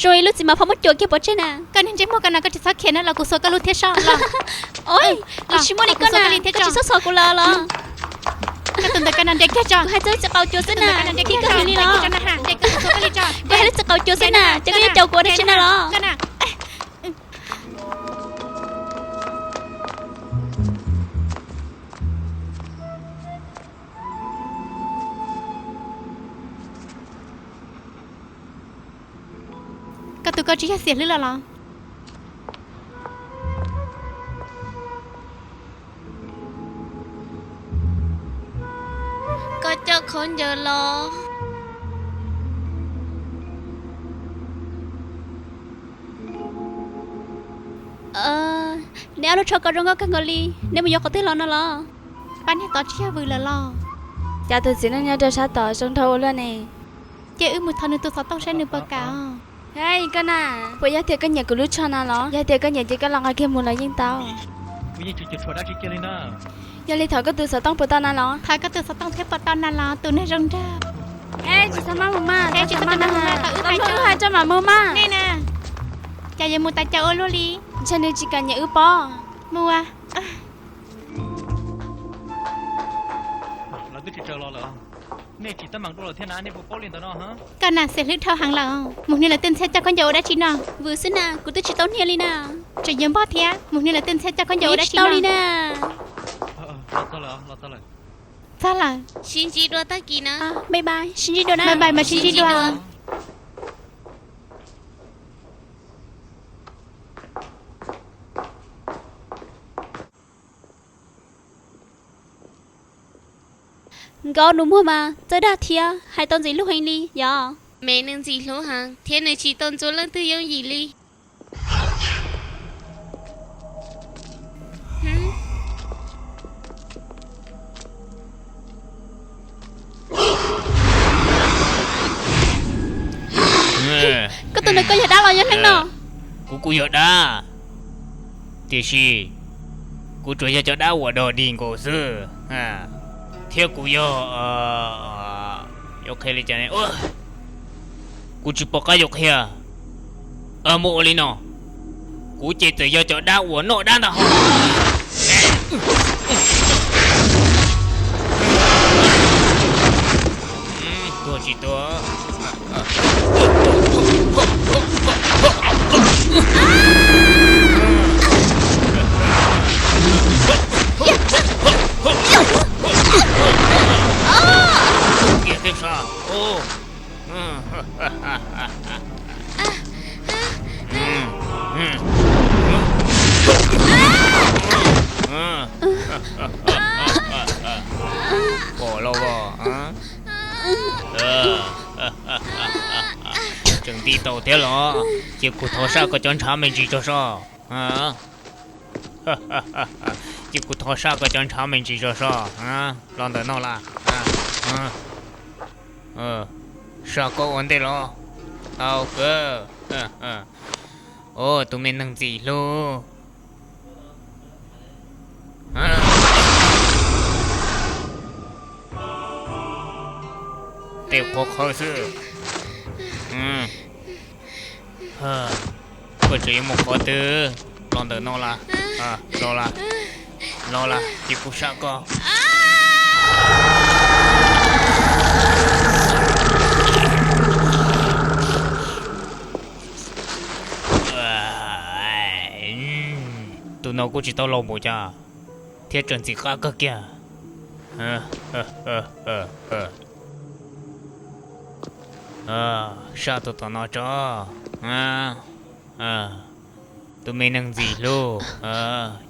zoo ib lub txiv mas phob muab cuam kiag pov tseg na. Koj niag ntsej muag koj no, koj tsis txhob khiav na los kuv xuas koj lub thiab soj los. Oj, kuv tsis muaj li koj na, koj tsis txhob txhom kuv lawm los? Koj tus ntawm koj no nres kiag tso. Kuv hais txog lub txiv qaub cua xwb na, koj nres kiag tso na, nres kiag tso na, nres kiag tso, kuv hais lub txiv qaub cua xwb na, ces koj yuav caum kuv ua dab tsi na los? Koj tus koj tsis yog xiam hlwb los los? Koj coj khaub ncaws los. Neb ob lub tsho ko zoo nkauj kawg nkaus li, neb mus yuav qhov twg los no los? Pab niag tod tsis yog vwm lawm los? Cas tus txiv neej nyob rau sab tod zoo nraug ua luaj ne? Ces wb mus thov nws tus xov tooj saib nws puas kam os. Hej, koj na, puas yog tias koj nyiam kuv lub tsho na los? Yog tias koj nyiam ces koj los nqa kiag mus los yeej tau. Kuv yeej tsis cuam tshuam dab tsi kiag li na. Yog li thov koj tus xov tooj puas tau na los? Thov koj tus xov tooj thiab puas tau na los, tus neeg zoo nraug. Hej, tsis txhob maj mus mas, tsis txhob maj mus mas, tau wb hais tso mam mus mas. Nej na, cas yuav mus tas caus ua luaj li. Ntshe nws tsis kam nyiam wb pob. Mus as. Lawv twb tsis raws los lawm. Nej tsim teeb meem dua lawm thiab na, nej puas paub li ntawd no? Koj na xiam hlwb dhau heev lawm. Mus hnia lawv tej ntxhiab coj khaub ncaws ua dab tsi no? Vwm xwb na, kuv twb tsis tau hnia li na. Tseem yuav npog thiab, mus hnia lawv tej ntxhiab coj khaub ncaws ua dab tsi no li na? Txog lawm, sib ntsib dua tag kis na. Bye bye, sib ntsib dua na. Bye bye, mas sib ntsib dua. Nkauj nus muag mas txawj dag thiab hais tau ntxim hlub heev li yog. Me nws ntxim hlub heev thiab nws tsis tau ntxub leej twg yooj yim li. Koj tus ntawd koj yog dab los yog neeg no? Kuv kuj yog dab. Tiam sis kuv tsuas yog cov dab uas dog dig nkaus xwb, thiab kuv yog, yuav qhia li cas ne, kuv tsis pom qab yuav qhia. Muaj ua li no, kuv ces txawm yog cov dab uas noj dab ntag hos. Tuag tsis tuag? Kiag thiab sas. Pom los as. Tseem nti tau thiab los? Cia kuv thov saj koj cov ntshav me ntsis tso so. Cia kuv thov saj koj cov ntshav me ntsis tso so. Los ntawm no las. Saj koj ua ntej los. Tau kawg. Tus me neeg ntxim hlub. Tej qhov qhawv xwb. Koj tseem yuav mus qhov twg? Los ntawm no las. Los las, los las, cia kuv saj koj. Tus no kuj tsis tau laus npaum cas, thiab tseem ntxim qab kawg kiag. Saj tus tom no tso. Tus me neeg ntxim hlub,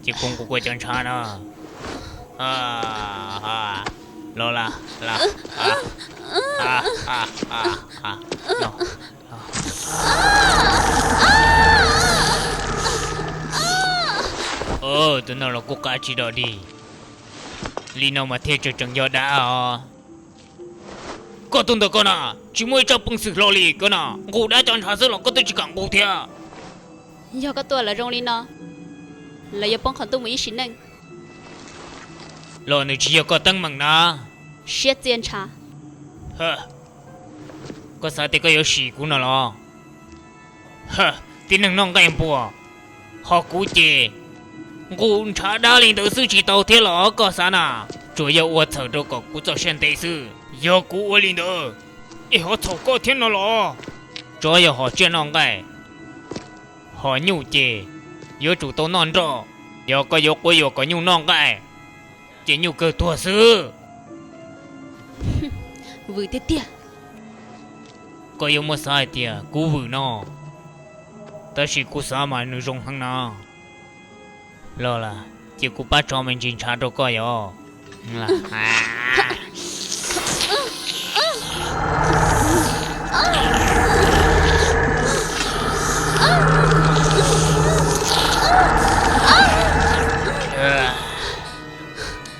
cia kuv nqus koj cov ntshav no. Los las, los. Tus no los kuj qab tsis dog dig. Li no mas thiaj tseem tseem yog dab os. Koj tus ntawm koj na, tsis muaj ib tsob peev xwm hlo li koj na, nqus dab cov ntshav xwb los koj twb tsis kam nqus thiab. Yog koj tua lawv zoo li no, lawv yuav poob qhov ntuj mus ib sim neej. Los nws tsis yog koj teeb meem na. Siab txias ntshav. Koj xav tias koj yuav sim kuv no los? Tib neeg noj nqaij npua, ho kuv ces nqus ntshav dab li ntawd xwb tsis tau thiab los koj xav na? Tsuas yog ua txhaum rau kom kuv txoj siab ntev xwb. Yog kuv ua li ntawd, es ho txhaum koj thiab no los? Tsuas yog hom tsiaj noj nqaij, hom nyuj ces yuav tsum tau noj nroj. Yog koj yuav quab yuam kom nyuj noj nqaij, ces nyuj kawg tuag xwb. Vwm tiag tiag. Koj yuav muab xav hais tias kuv vwm no, tab sis kuv xav mas nws zoo heev no. Los las, cia kuv pab tso me ntsis ntshav rau koj yom.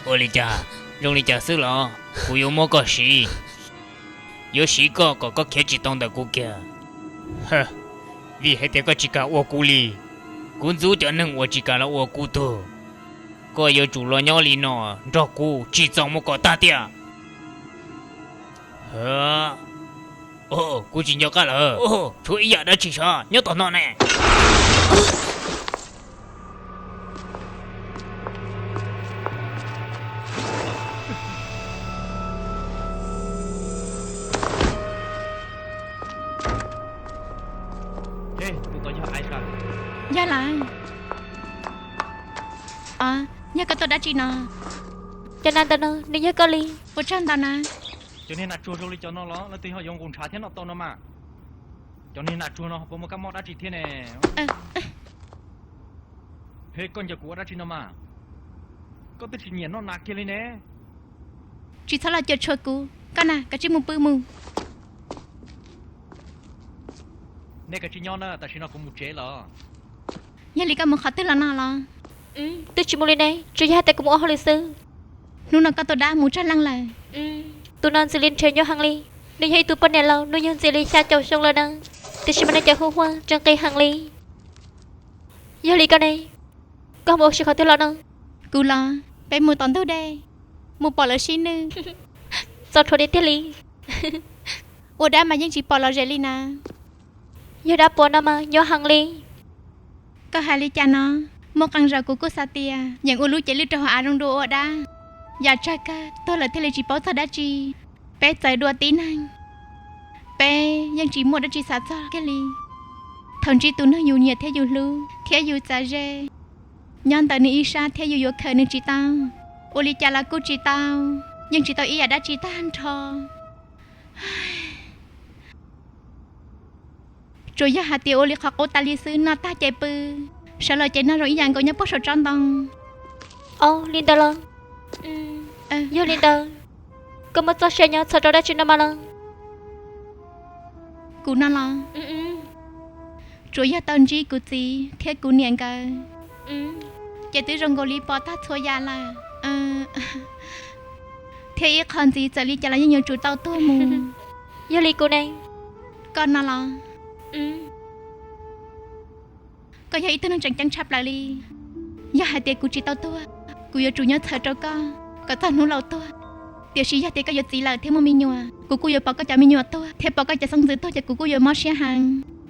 Ua li cas, zoo li cas xwb los kuv yuav muab koj siv. Yuav siv koj kom koj khiav tsis tau ntawm kuv kiag. Vim hais tias koj tsis kam ua kuv li, kuv ntxub cov neeg uas tsis kam los ua kuv tug. Koj yuav tsum los nyob li no nrog kuv tsim txom mus kom tag tiag. Kuv tsis nco qab lawm. Tshuav ib yam dab tsi sav nyob tom no ne. Yog lawm. Yog koj tua dab tsi no? Cov nas ntawm no nws yog koj li? Puas tsawg ntau na? Cov niag nas tsuag zoo li cov no los leej twg ho yuav nqus ntshav thiab noj tau no mas? Cov niag nas tsuag no puas muaj kab mob dab tsi thiab ne? He, koj ncaws kuv ua dab tsi no mas? Koj twb tsis nyiam noj nas kiag li ne. Tsis txhob los cuam tshuam kuv, koj na kav tsij mus pw mus. Nej kav tsij nyob na, tam sim no kuv mus tsev lawm. Yog li koj mus qhov twg los no los? Twb tsis mus li ne, tsuas yog hais tias kuv mus ua hauj lwm xwb. Hnub no koj tua dab mus tsawg leej lawm? Tus no ntxim li nrhiav nyuaj heev li. Nws yog ib tug poj niam laus, nws yug ntxim li xya caum xyoo lawm na, tiam sis mas nws cov hu ua tseem qis heev li. Yog li koj ne? Koj mus ua si qhov twg los no? Kuv los, peb mus tom ntug dej, mus pom lawv sib nwj. Txaus dhuav tiag tiag li. Ua dab mas yeej tsis pom lom zem li na. Yog dab puas no mas nyuaj heev li. Koj hais li cas no? Muaj qee zaus kuv kuj xav tias yeem ua lub cev lwj rau hauv av zoo dua ua dab. Yam tsawg kawg tuag lawm thiaj li tsis paub txog dab tsi. Peb txawv dua tib neeg, peb yeej tsis muaj dab tsi xav txog kiag li. Thaum ntsib tus neeg yus nyiam thiab yus hlub thiab yus txav ze, nyob ntawm nws ib sab thiab yus yuav khawm nws tsis tau, ua li cas los kuj tsis tau, yeej tsis tau ib yam dab tsi tag nrho. Tsuas yog hais tias ua li qhov qub tas li xwb, noj tag ces pw, sawv los ces noj zoo ib yam nkaus nyob puag saum tsob ntoo. Au, li ntawd los? Yog li ntawd, koj muaj txoj sia nyob txhawm rau dab tsi no mas los? Kuv no los? Tsuas yog tau ntsib kuv txiv thiab kuv niam nkawd, ces twb zoo nkaus li pom tag txhua yam lawm. Thiab ib qho ntxiv txawm li cas los yeej yuav tsum tau tuag mus. Yog li kuv ne? Koj no los? Koj yog ib tug neeg tseem ceeb tshaj plaws li. Yog hais tias kuv tsis tau tuag, kuv yuav tsum nyob txhawm rau koj kom txog hnub laus tuag. Tiam sis yog tias koj yuav txiv lawm thiab muaj me nyuam, kuv kuj yuav pom koj cov me nyuam tuag thiab pom koj cov xeeb ntxwv tuag ces kuv kuj yuav mob siab heev.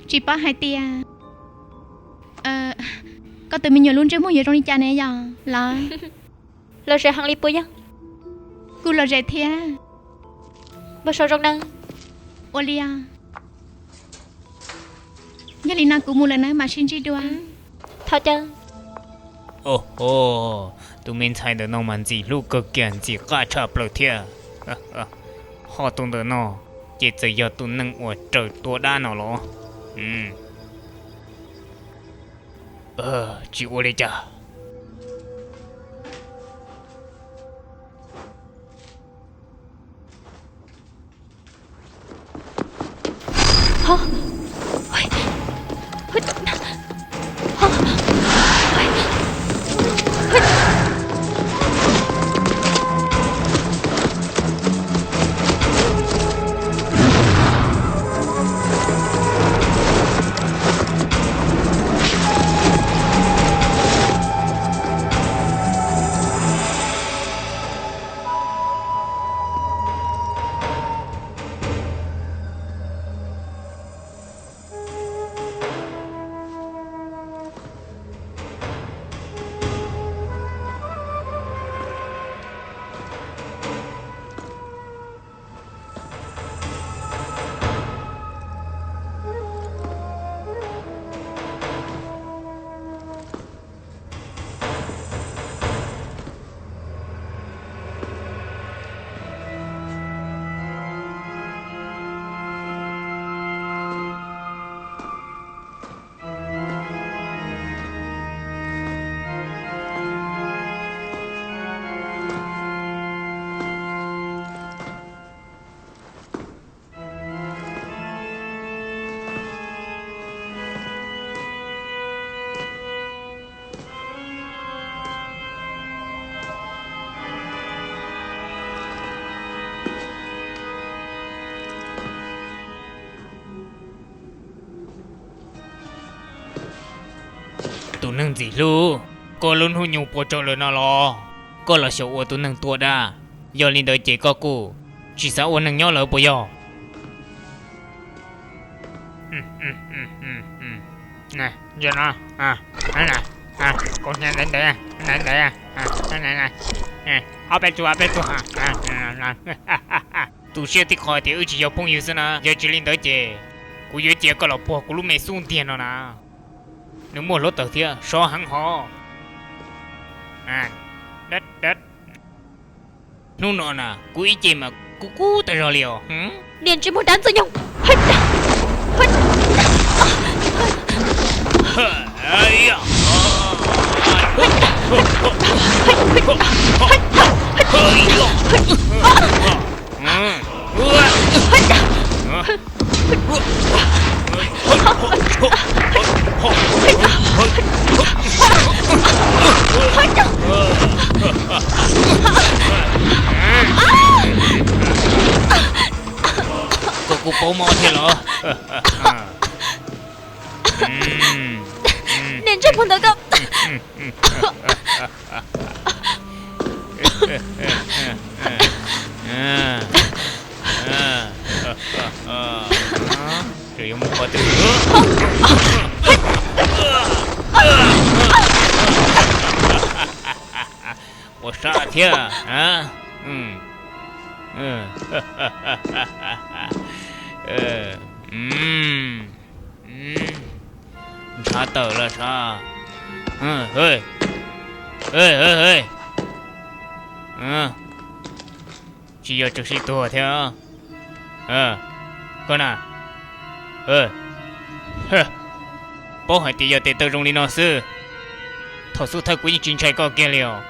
Tsis paub hais tias koj tus me nyuam lub ntsej muag yuav zoo li cas ne yom los? Lom zem heev li puas yog? Kuj lom zem thiab. Npau suav zoo na. Ua li os. Yog li no kuv mus lawm na, mam sib ntsib dua. Thov caw. Tus me ntxhais ntawm no mas ntxim hlub kawg kiag, ntxim qab tshaj plaws thiab. Ho tus ntawm no ces txawm yog tus neeg uas raws tua dab no los? Tsis ua li cas. Tus neeg ntxim hlub, koj lub hnub nyoog puas tsaus lawm no los? Koj los xyaum ua tus neeg tua dab, yog li ntawd ces koj kuj tsis xav ua neeg nyob lawm puas yog? Tus siab tib qho tias wb tsis yog phooj ywg xwb na, yog tsis li ntawd ces kuv yuav cia koj los puag kuv lub me xub ntiag no na. Nws muaj hluav taws thiab sov heev hov. Hnub no na kuv ib ce mas kub kub tag zog li os. Niag ntsej muag dab ntxwg nyoog. Koj kuj paub mob thiab los? Niag Tej hmo ntawd koj Tseem yuav mus qhov twg? Ua sab thiab. Ntshav tawm los sav. Tsis yog tseem sib tuag thiab. Koj na, paub hais tias yog tes taw zoo li no xwb, thaum xub thawj kuv yeej tsis ntshai koj kiag li os.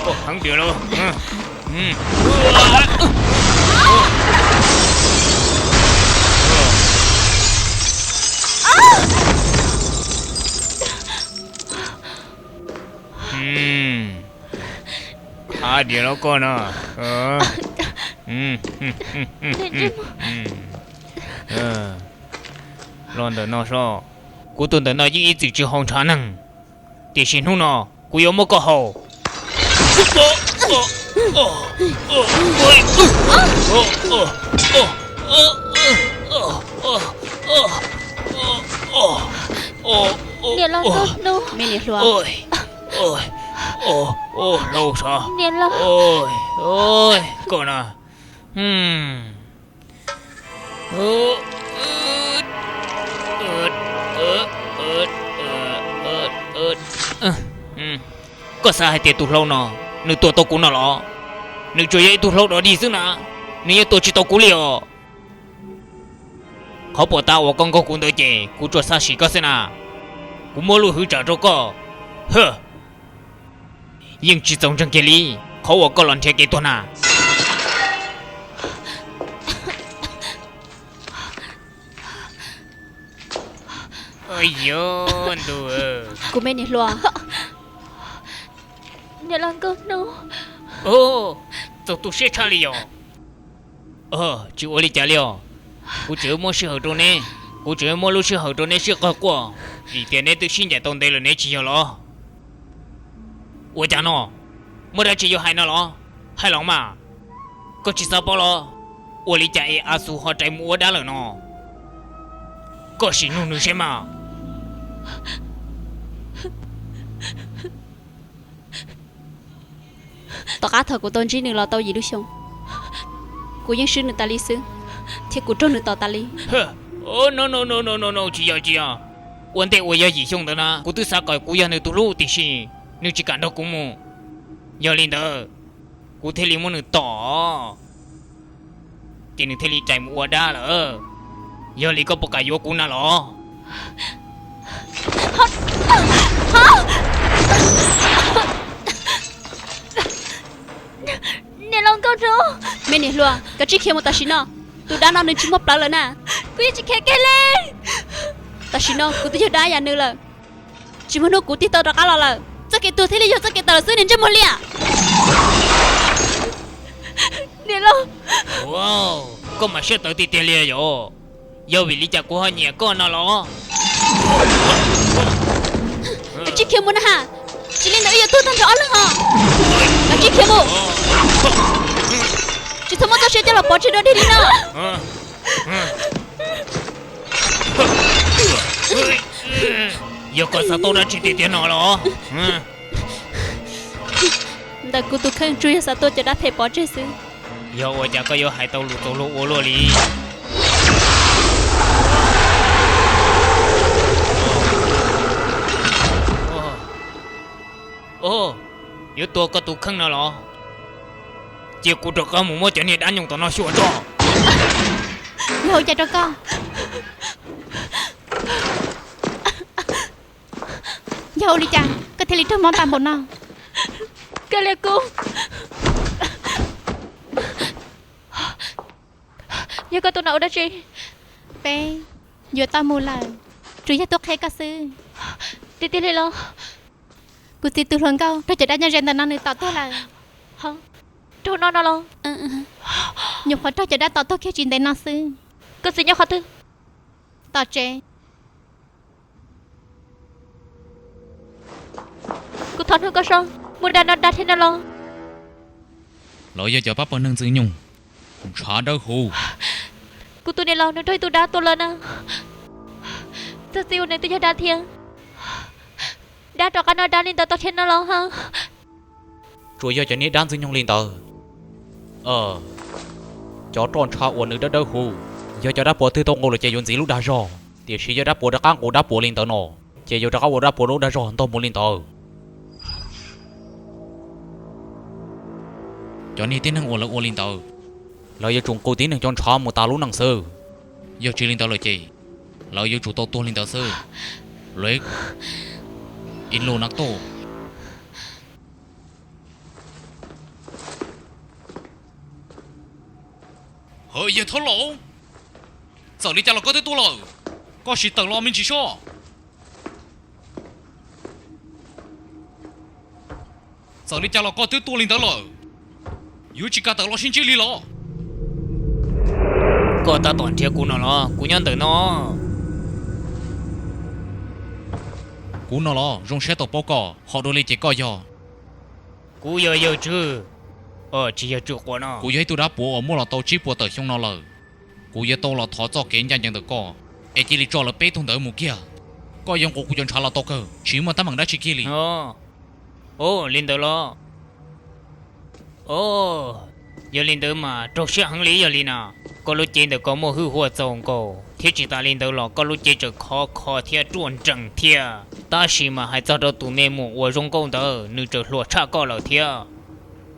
Koj heev tiag lauj. Ab diav los koj no. Los ntawm no soj, kuv tus ntawm no yeej ib txwm tsis haus ntshav neeg, tiam sis hnub no kuv yuav muab koj haus. Niam laus Nkauj Hnub. Me niam hluas. Hlau sav. Niam laus. Koj na. Koj xav hais tias tus hlau no nws tua tau kuv no los? Nws tsuas yog ib tug hlau dog dig xwb na, nws yeej tua tsis tau kuv li os. Qhov pom tas uas koj nkaug kuv ntawd ces kuv tsuas xav sim koj xwb na. Kuv muab lub hwv tsam rau koj. Yeej tsis txaus ntseeg kiag li qhov uas koj los nrhiav kev tuag na. Yog ntu, kuv me niam hluas. Niam laus Nkauj Hnub. Txaus tu siab tshaj li yom. Tsis ua li cas li os. Kuv tseem muab sij hawm rau neb, kuv tseem muab lub sij hawm rau neb sib qawg quaj, vim tias neb twb sib ncaim tau ntev lawm neb tsis yog los? Ua cas no? Muaj dab tsi yuav hais no los? Hais los mas. Koj tsis xav paub los? Ua li cas es Asu ho rais mus ua dab lawm no? Koj sim nug nws seb mas. Tom qab thaum kuv tau ntsib nws los tau yim lub xyoo, kuv yeej swb nws tas li xwb, thiab kuv raug nws tom tas li. Tsis yog, tsis yog. Ua ntej uas yog yim xyoo ntawd na kuv twb xav kom kuv yog nws tus hlub tiam sis nws tsis kam nrog kuv mus. Yog li ntawd kuv thiaj li muab nws tom, ces nws thiaj li rais mus ua dab lawm. Yog li koj puas kam yuav kuv na los? Niam laus Nkauj Hnub. Me niam hluas, koj tsij khiav mus tam sim no. Tus dab no nws tsis muaj plawv lawm na. Kuv yeej tsis khiav kiag li. Tam sim no kuv twb yog dab yam nws lawm. Tsis muaj hnub kuv tig tau rov qab los lawm. Txoj kev tuag thiaj li yog txoj kev tawm lawm xwb niag ntsej muag liam. Niam laus. Koj mas siab tawv tiag tiag li yom. Yog vim li cas kuv ho nyiam koj no los? Koj tsij khiav mus na ha. Tsis li ntawd wb yuav tuag tag nrho ob leeg os. Koj tsij khiav mus. Tsis txhob muab txoj sia coj los pov tseg dog dig li no. Yog koj xav tuaj dab tsi tiag tiag no los? Ntawm kuv tus kheej tsuas yog xav tuaj cov dab phem pov tseg xwb. Yog ua cas koj yuav hais tau lus txaus luag ua luaj li? Yuav tua koj tus kheej no los? Cia kuv rov qab mus muab cov niag dab nyoog tom no xyuas tso. Yog ua cas rau koj? Yog ua li cas koj thiaj li raug mob tag npaum no? Koj liam kuv. Yog koj tuaj no ua dab tsi? Peb yuav tau mus lawm, tsuas yog tuaj qhia koj xwb. Tiag tiag li los? Kuv txiv tus hluas nkauj raug cov dab nyob ze ntawm no nws tom tuag lawm. Raug no no los? Nyuam qhuav raug cov dab tom tuag kiag tsis ntev no xwb. Koj txiv nyob qhov twg? Tom tsev. Kuv thov nug koj seb, muaj dab no dab thiab no los? Lawv yog cov pab pawg neeg Ntxwg Nyoog, ntshav dawb huv. Kuv tus niam laus nws raug ib tug dab tua lawm na. Txog txij ua nws twb yog dab thiab. Dab rov qab no dab li ntawd tau thiab no los ha? Tsuas yog cov niag dab Ntxwg Nyoog li ntawd. Cov roj ntsha uas nws dawb dawb huv, yog cov dab puav twg tau nqus lawm ces yuav ntxiv lub dag zog, tiam sis yog dab puav rov qab nqus dab puav li ntawd no, ces yuav rov qab ua dab puav lub dag zog ntog mus li ntawd. Cov niag tib neeg uas lawv ua li ntawd, lawv yuav tsum nqus tib neeg cov ntshav mus tas lub neej xwb. Yog tsis li ntawd lawm ces lawv yuav tsum tau tuag li ntawd xwb. Lawv ib lus na tuaj. Hawv yawg thaub laus, txawm li cas los koj twb tuaj lawm, koj sim tawm los me ntsis soj. Txawm li cas los koj twb tuaj li ntawd lawm, yuav tsis kam tawm los sib ntsib li los? Koj tab tom nrhiav kuv no los? Kuv nyob ntawm no. Kuv no los zoo siab tau paub koj, ho dua li ces koj yog? Kuv yog yawg Tswb, tsis yog Tswb Quas no. Kuv yog ib tug dab puav uas muaj los tau tsib puas tawm xyoo no lawm. Kuv yuav tau los thov txoj kev ncaj ncees ntawm koj, es cia li tso lawv peb tug ntawd mus kiag. Koj yuav nqus kuv cov ntshav los tau kawg, tsis muaj teeb meem dab tsi kiag li. Li ntawd los? Yog li ntawd mas raug siab heev li yog li na. Koj lub cev ntawm koj muaj hwj huam txaus nkaus thiab tsis tas li ntawd los koj lub cev tseem khov kho thiab ruaj nrees thiab. Tab sis mas hais txog rau tus me muam uas zoo nkauj ntawd nws tseem hluas tshaj koj lawm thiab.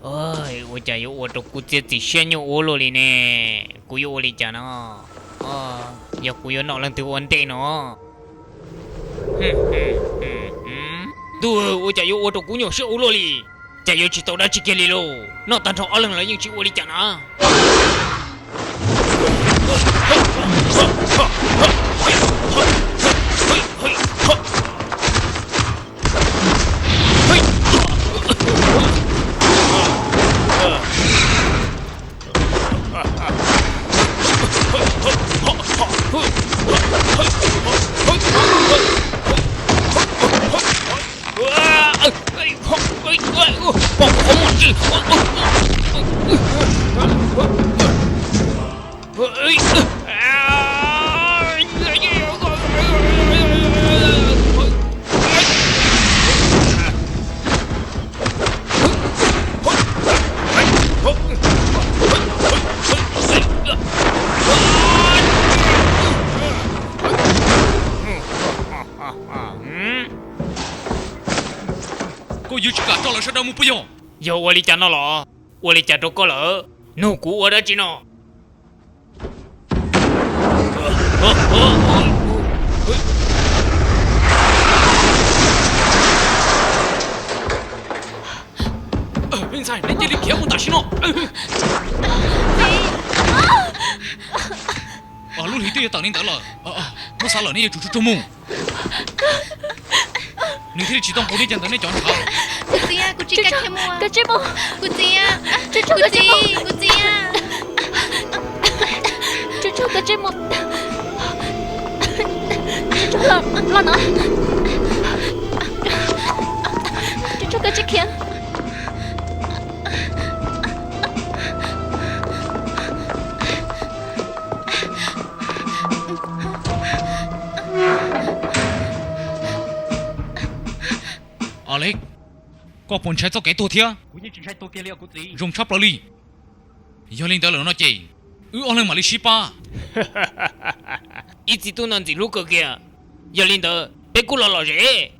Ua cas yuav ua rau kuv txiav txim siab nyuaj ua luaj li ne? Kuv yuav ua li cas no? Yog kuv yuav noj leej twg ua ntej no? Ntuj, ua cas yuav ua rau kuv nyuaj siab ua luaj li? Cas yuav tsis tau dab tsi kiag li lauj? Noj tag nrho ob leeg los yeej tsis ua li cas na. Koj yuav tsis kam tso lawv sawv daws mus puas yog? Yog ua li cas no los? Ua li cas rau koj lawm? Nug kuv ua dab tsi no? Me ntxhais, neb cia li khiav mus tam sim no. Lub hlis twb yuav tawm li ntawd lawm, muab xav lawm nej yuav tsum tsuag tsuag mus. Nws thiaj li tsis tau nqus nej cov ntawd nej cov ntshav. Kuv txiv, kuv tsis kam khiav mus. Kuv txiv, kuv txiv, kuv txiv. Los no. Koj tsis khiav. Alex, koj puas ntshai txoj kev tuag thiab? Zoo tshaj plaws li. Yog li ntawd lawm no ces wb ob leeg mam li sib pab. Ib txiv tub no ntxim hlub kawg kiag. Yog li ntawd peb kuj los lom zem.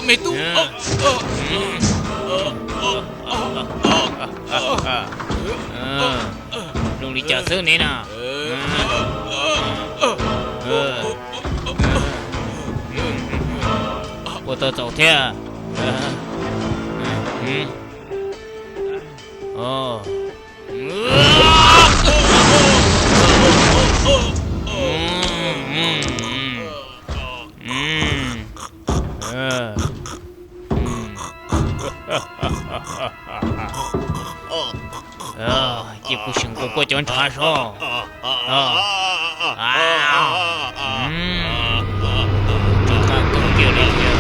Zoo li cas xwb ne na? Ua tau txaus thiab. Cia kuv sim nqus koj cov ntshav soj. Rov qab koob kiag li thiab.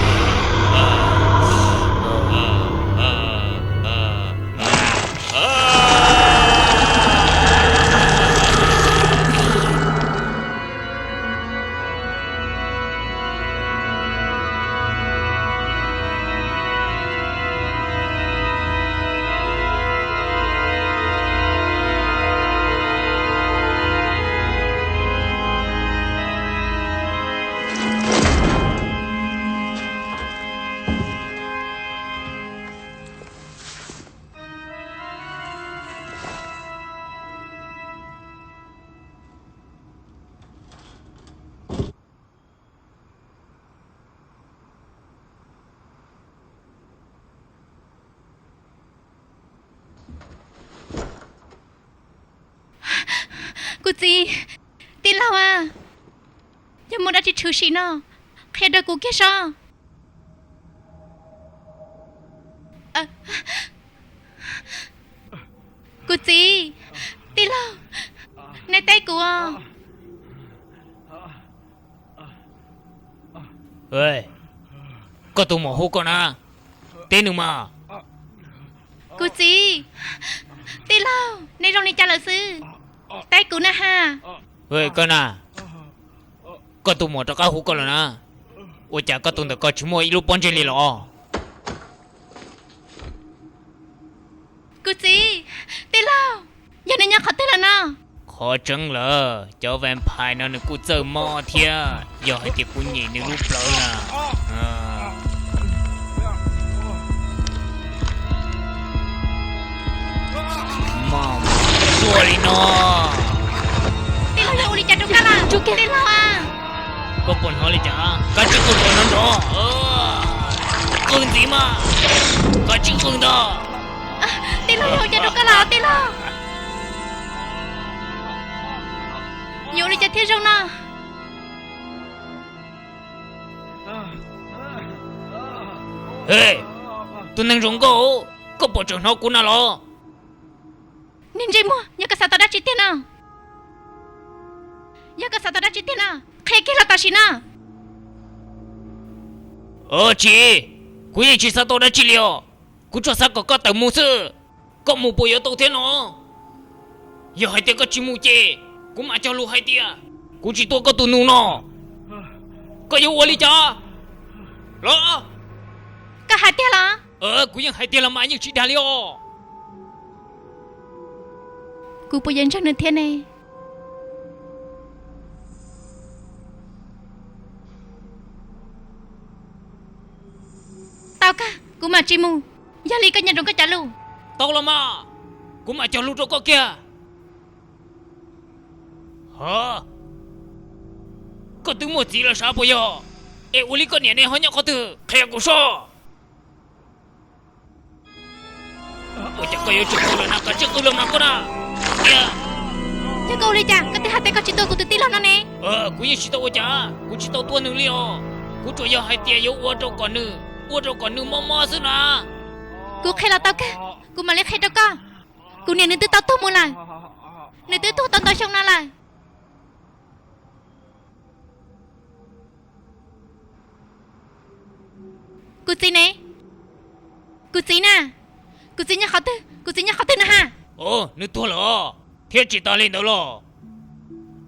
Kuv txiv, tij laug a, yog muaj dab tsi tshwm sim no, qhia rau kuv kiag sob. Kuv txiv, tij laug, nej teb kuv os. Koj tus muam hu koj na, teb nws mas. Kuv txiv, tij laug, nej zoo li cas lawm xwb? Teb kuv na ha. Koj na, koj tus muam rov qab hu koj lawm na. Ua cas koj tus ntawm ko tsis muaj ib lub pob ntseg li los? Kuv txiv, tij laug, yog nws nyob qhov twg lawm no? Qhov tseeb lawm, cov vampire no nws kuj txawj mob thiab, yog hais tias kuv nyem nws lub plawv na. Maj tuaj li no. Tij laug, yog ua li cas rau koj lawm? Tij laug a. Koj puas hnov li cas? Kav tsij qw nrov nrov. Qw ntxiv mas. Kav tsij qw ntag. Tij laug, yog ua cas rau koj lawm tij laug? Yuav ua li cas thiaj zoo no? Tus neeg zoo nkauj, koj puas tseem hnov kuv na los? Niag ntsej muag, yog koj xav tau dab tsi tiag no? Yog koj xav tau dab tsi tiag no, qhia kiag los tam sim no. Tsis, kuv yeej tsis xav tau dab tsi li os. Kuv tsuas xav kom koj tawm mus xwb. Koj mus puas yuav tau thiab no? Yog hais tias koj tsis mus ces kuv mam cog lus hais tias kuv tsis tua koj tus nus no. Koj yuav ua li cas los? Koj hais tiag los? Kuv yeej hais tiag los mas, yeej tsis dag li os. Kuv puas yuav ntseeg nws thiab ne? Tau kawg, kuv mam tsis mus. Yog li koj nco ntsoov koj cov lus. Tau los mas, kuv mam cog lus rau koj kiag. Koj twb muaj txiv lawm sav puas yog? Es ua li koj niam ne ho nyob qhov twg, qhia kuv soj. Ua cas koj yuav tsum qw lawm na, kav tsij qw los mas koj na. Yog koj ua li cas koj thiaj hais tias koj tsis tua kuv tus tij laug no ne? Kuv yeej tsis tau ua cas, kuv tsis tau tua nws li os. Kuv tsuas yog hais tias yuav ua rau kom nws, ua rau kom nws mob mob xwb na. Kuv qhia los tau kawg, kuv mam li qhia rau koj. Kuv niam nws twb tau tuag mus lawm, nws twb tuag tau ntau xyoo no lawm. Kuv txiv ne? Kuv txiv na, kuv txiv nyob qhov twg, kuv txiv nyob qhov twg na ha? Nws tuag lawm os, thiab tsis tas li ntawd los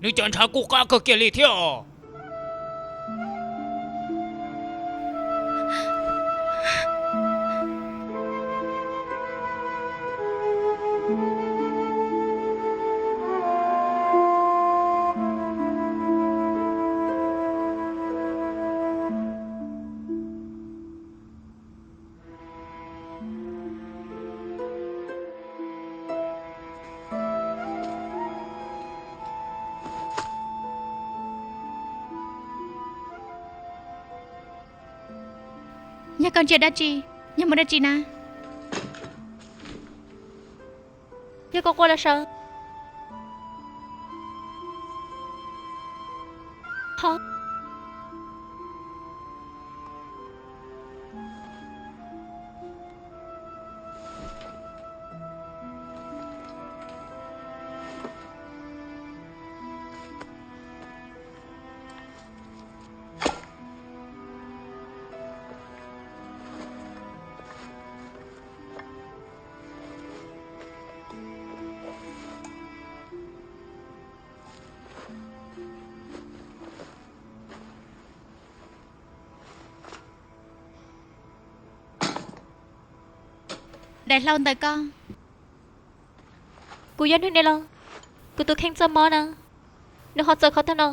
nws cov ntshav kuj qab kawg kiag li thiab os. Yog koj ntsia dab tsi? Yog muaj dab tsi na? Yog koj quaj los sav. Ho. Daim hlau ntawm koj. Kuv yog neeg dab tsi los? Kuv tus kheej txoj mob na, nws ho txawv qhov twg no?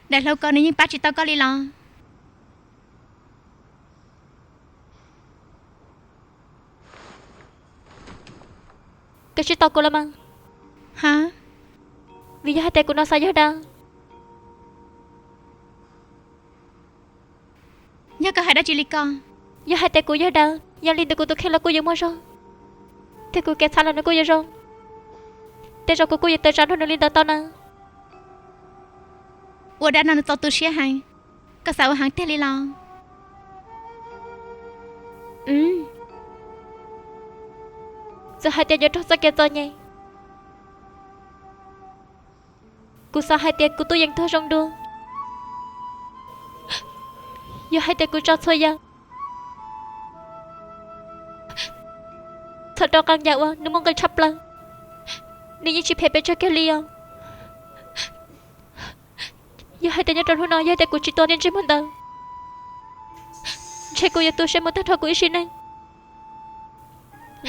Daim hlau ko nws yeej pab tsis tau koj li los? Koj tsis tau kuv los mas? Ha? Vim yog hais tias kuv no xav yog dab. Yog koj hais dab tsi li ko? Yog hais tias kuv yog dab, yog li ntawd kuv tus kheej los kuj yuav muaj zog, thiab kuv kev txhav los nws kuj yuav zoo. Tej zaum kuv kuj yuav tawm tsam nrog nws li ntawd tau na. Ua dab no nws txaus tu siab heev, koj xav ua heev tiag li los? Txawm hais tias yuav raug txoj kev txom nyem, kuv xav hais tias kuv twb yeej tuag zoo dua. Yog hais tias kuv tso txhua yam txhawm rau qee yam uas nws muaj nqis tshaj plaws, nws yeej tsis phem pes tsawg kiag li os. Yog hais tias nyob rau hnub no yog tias kuv tsis tua niag ntsej muag ntawd, ntshe kuv yuav tu siab mus tag nrho kuv ib sim neej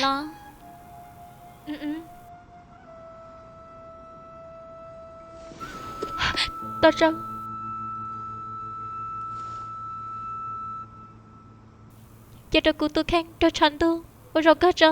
los. Tos tso, cia rau kuv tus kheej raug tshav ntuj ua zaum kawg tso.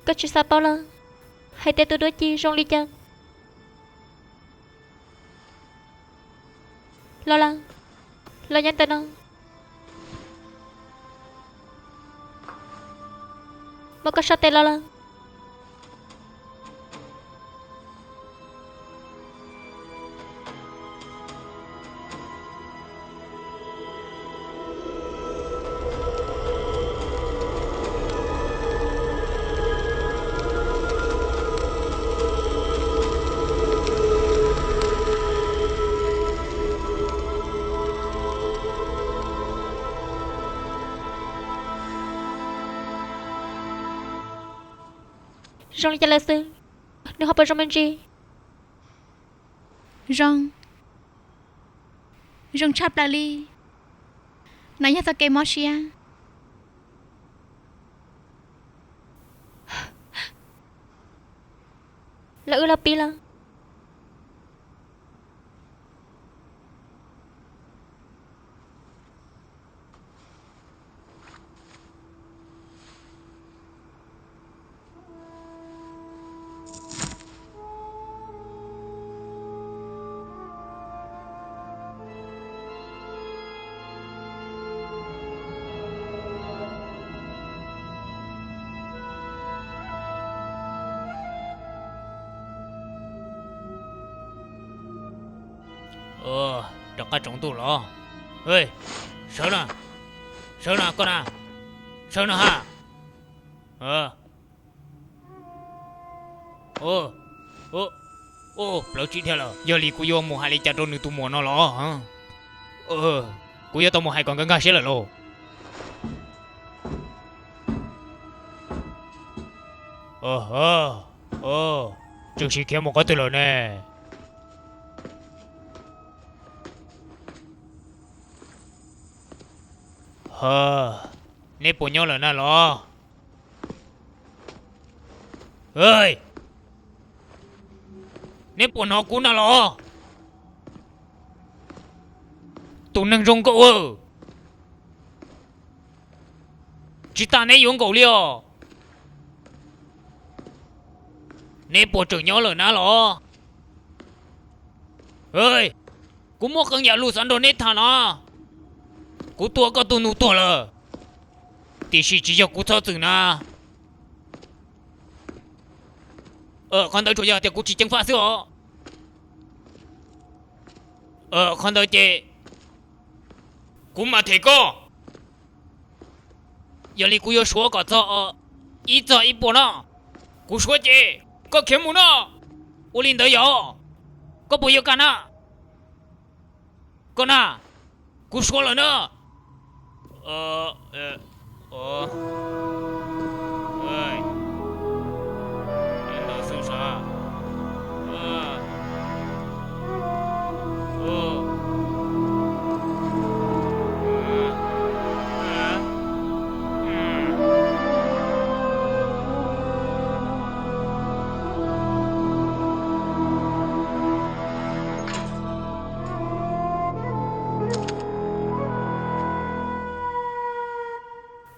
Koj tsis xav paub los hais tias tus duab ci zoo li cas? Los lawm, los nyob ntawm no. Muab koj sab tes los lawm. Zoo li cas lawm xwb, nws ho puas zoo me ntsis? Zoo. Zoo tshaj plaws li. No yog txoj kev mob siab. Los wb los pib los. Rov qab tsaus ntuj los. Sawv na, sawv na koj na, sawv na ha. Plawv tsis dhia lawm, yog li kuv yuav mus hais li cas rau nws tus muam no los? Kuv yuav tau mus hais kom nkag nkag siab lawm lauj. Tseem sim khiav mus qhov twg lawm ne? Neb puas nyob lawm na los? Neb puas hnov kuv na los? Tus neeg zoo nkauj, tsis tas neb yuav nkaum li os. Neb puas tseem nyob lawm na los? Kuv muaj qee yam lus xav nrog neb tham no. Kuv tua koj tus nus tuag lawm, tiam sis tsis yog kuv txhob txwm na. Qhov ntawd tsuas yog tias kuv tsis ceev faj xwb os. Qhov ntawd ces kuv mam them koj. Yog li kuv yuav suav kom txog ib txog ib puas no. Kuv suav ces koj khiav mus no. Ua li ntawd yog? Koj puas yuav kam na? Koj na, kuv suav lawm na.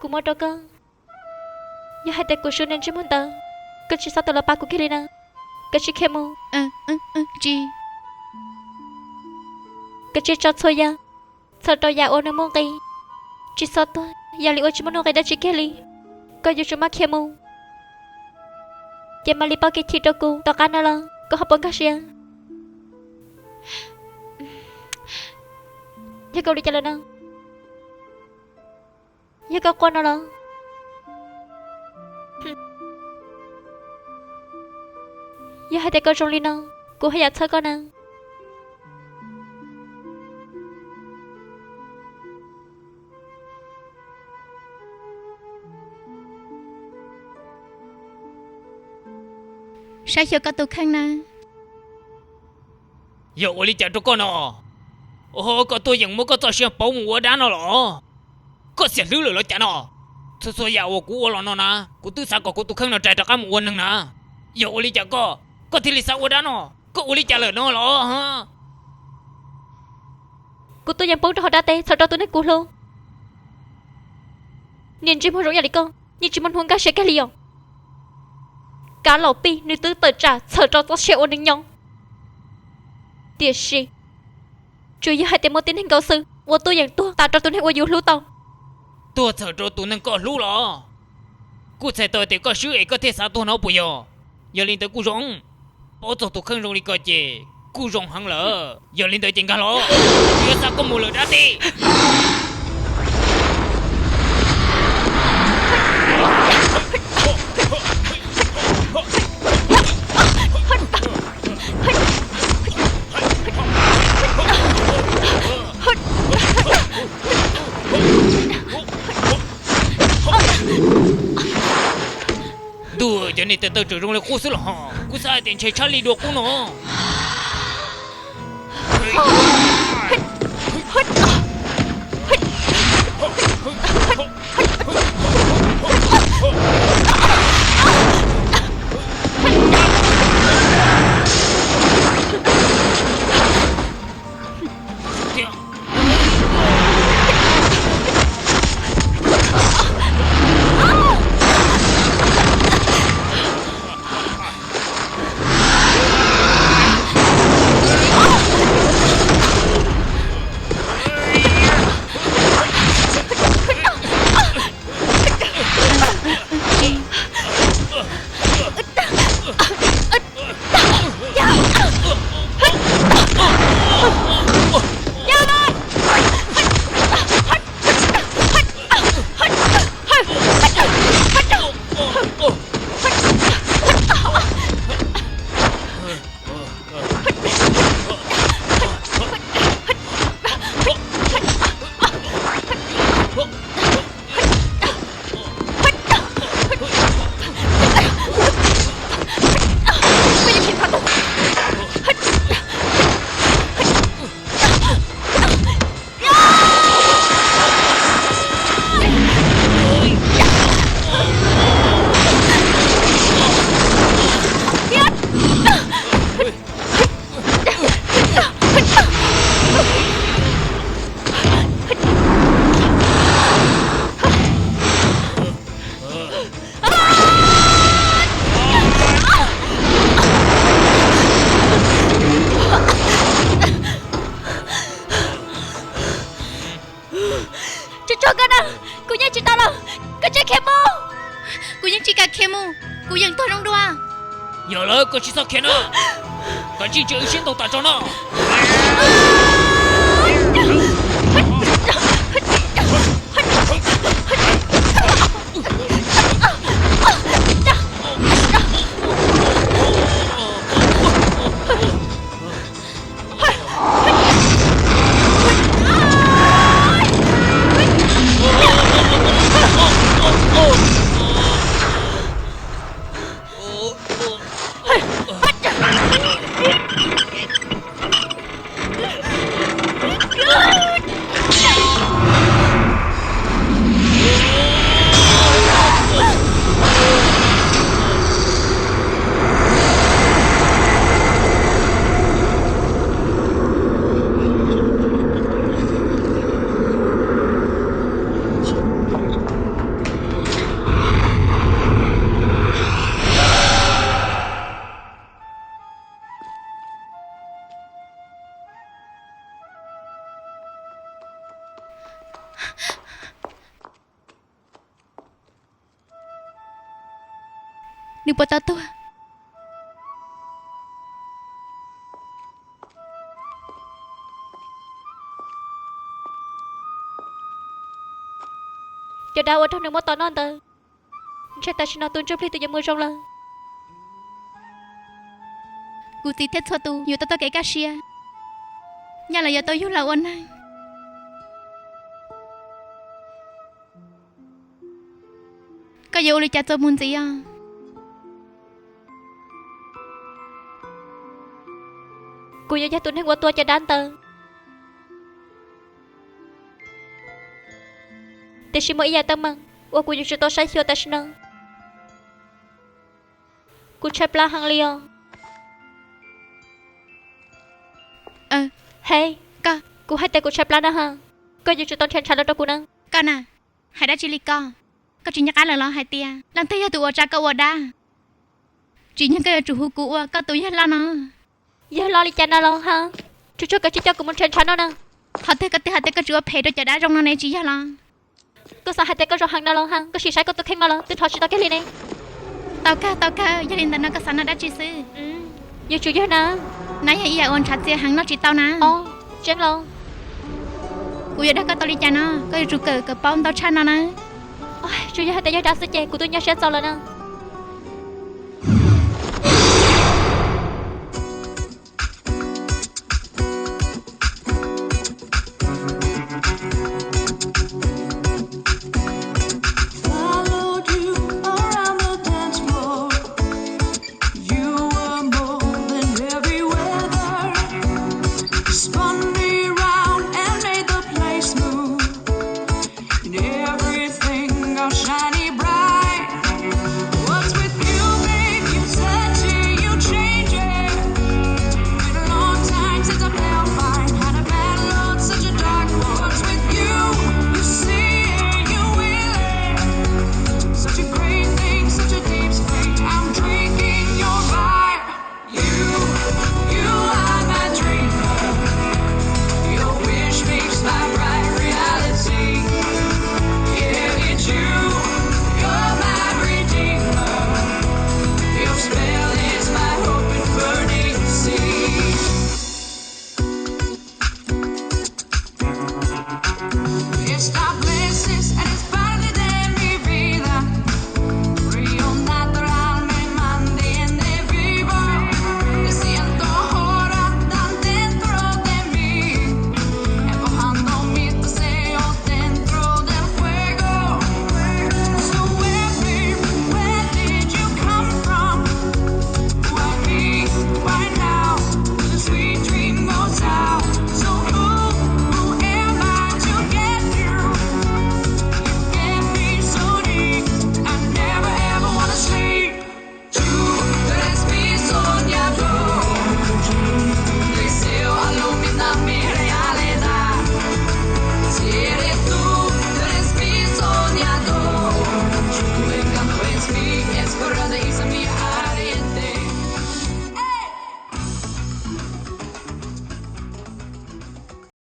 Kuv muab rau koj. Yog hais tias kuv swb niag ntsej muag ntawd, koj tsis txhob tawm los pab kuv kiag li na. Koj cia li khiav mus. Tsis. Koj cia li tso txhua yam, txhawm rau yam uas nws muaj nqis, tsis txhob tuag, yam li uas tsis muaj nuj nqis dab tsi kiag li. Koj yuav tsum maj khiav mus, ces mam li pauj kev chim rau kuv tom qab no los koj ho puas nkag siab. Yog koj ua li cas lawm no? Yog koj quaj no los? Yog hais tias koj zoo li no, kuv haj yam txhawb koj na. Saib xyuas koj tus kheej na. Yog ua li cas rau koj no? Koj tuaj yeem muab koj txoj sia pauv mus ua dab no los? Koj xiam hlwb lawm los cas no? Txhua txhua yam uas kuv ua los no na, kuv twb xav kom kuv tus kheej no rais rov qab mus ua neeg na. Yog ua li cas koj, koj thiaj li xav ua dab no? Koj ua li cas lawm no los? Kuv tuaj yeem poob rau hauv dab teb txhawm rau tus neeg kuv hlub. Niag ntsej muag zoo ib yam li koj, yeej tsis muaj hnub nkag siab kiag li os. Kav Laus Pij nws twb tawm tsam txhawm rau txoj sia ua neeg nyob, tiam sis tsuas yog hais tias muaj tib neeg nkaus xwb uas tuaj yeem tuag tas rau tus neeg uas yus hlub tau. Tuag txhawm rau tus neeg koj hlub los? Kuj txhais tau tias koj swb es koj thiaj xav tuag no puas yog? Yog li ntawd kuj zoo, paub txog tus kheej zoo li ko ces kuj zoo heev lawm. Yog li ntawd ces nkag los, kuv yuav xa koj mus lawm dab teb. Ntuj, cov niag tes taw tseem zoo li qub xwb los ho, kuv xav hais tias ntshe tshab li dua qub no. Tsuag tsuag koj na, kuv yeej tsis tau los, koj tseem khiav mus. Kuv yeej tsis kam khiav mus, kuv yeej tuag zoo dua. Yog lawm koj tsis txhob khiav no, koj tsis tso wb sib ntaus tas tso no. Nws puas tau tuag? Cov dab uas raug nws muab tom noj ntawd, ntshe tam sim no tus ntsuj plig twb yuav mus zoo lawm. Kuv txiv thiab txhua tus yuav tau txoj kev kaj siab, nyaj los yuav tau yug los ua neeg. Koj yuav ua li cas txuas mus ntxiv os? Kuv yuav yog tus neeg uas tua cov dab ntawd. Tiam sis muaj ib yam teeb meem uas kuv yuav tsum tau saib xyuas tam sim no. Kuv tshaib plab heev li os. Hej, koj, kuv hais tias kuv tshaib plab na ha, koj yuav tsum tau nrhiav ntshav los rau kuv na. Koj na, hais dab tsi li koj? Koj tsis nco qab lawm los hais tias leej twg yog tus uas tsa koj ua dab? Tsim nyog koj yuav tsum hu kuv ua koj tus yawg loj no. Yawg loj li cas no los ha? Tsuag tsuag koj tsis coj kuv mus nrhiav ntshav no na. Qhov twg koj twb hais tias koj tsis ua phem rau cov dab zoo no ne, tsis yog los? Koj xav hais tias koj zoo heev no los ha? Koj sim saib koj tus kheej mas los twb rho tsis tau kiag li ne. Tau kawg, tau kawg, yog li ntawd no koj xav noj dab tsi xwb? Yog tsum yog na. Nab yog ib yam uas ntshav txias heev noj tsis tau na. Tseeb los? Kuv yuav dag koj tau li cas no, koj yuav tsum kawm kom paub ntau tshaj no na. Tsuas yog hais tias yog dab xwb ces kuv twb nyuaj siab txaus lawm na.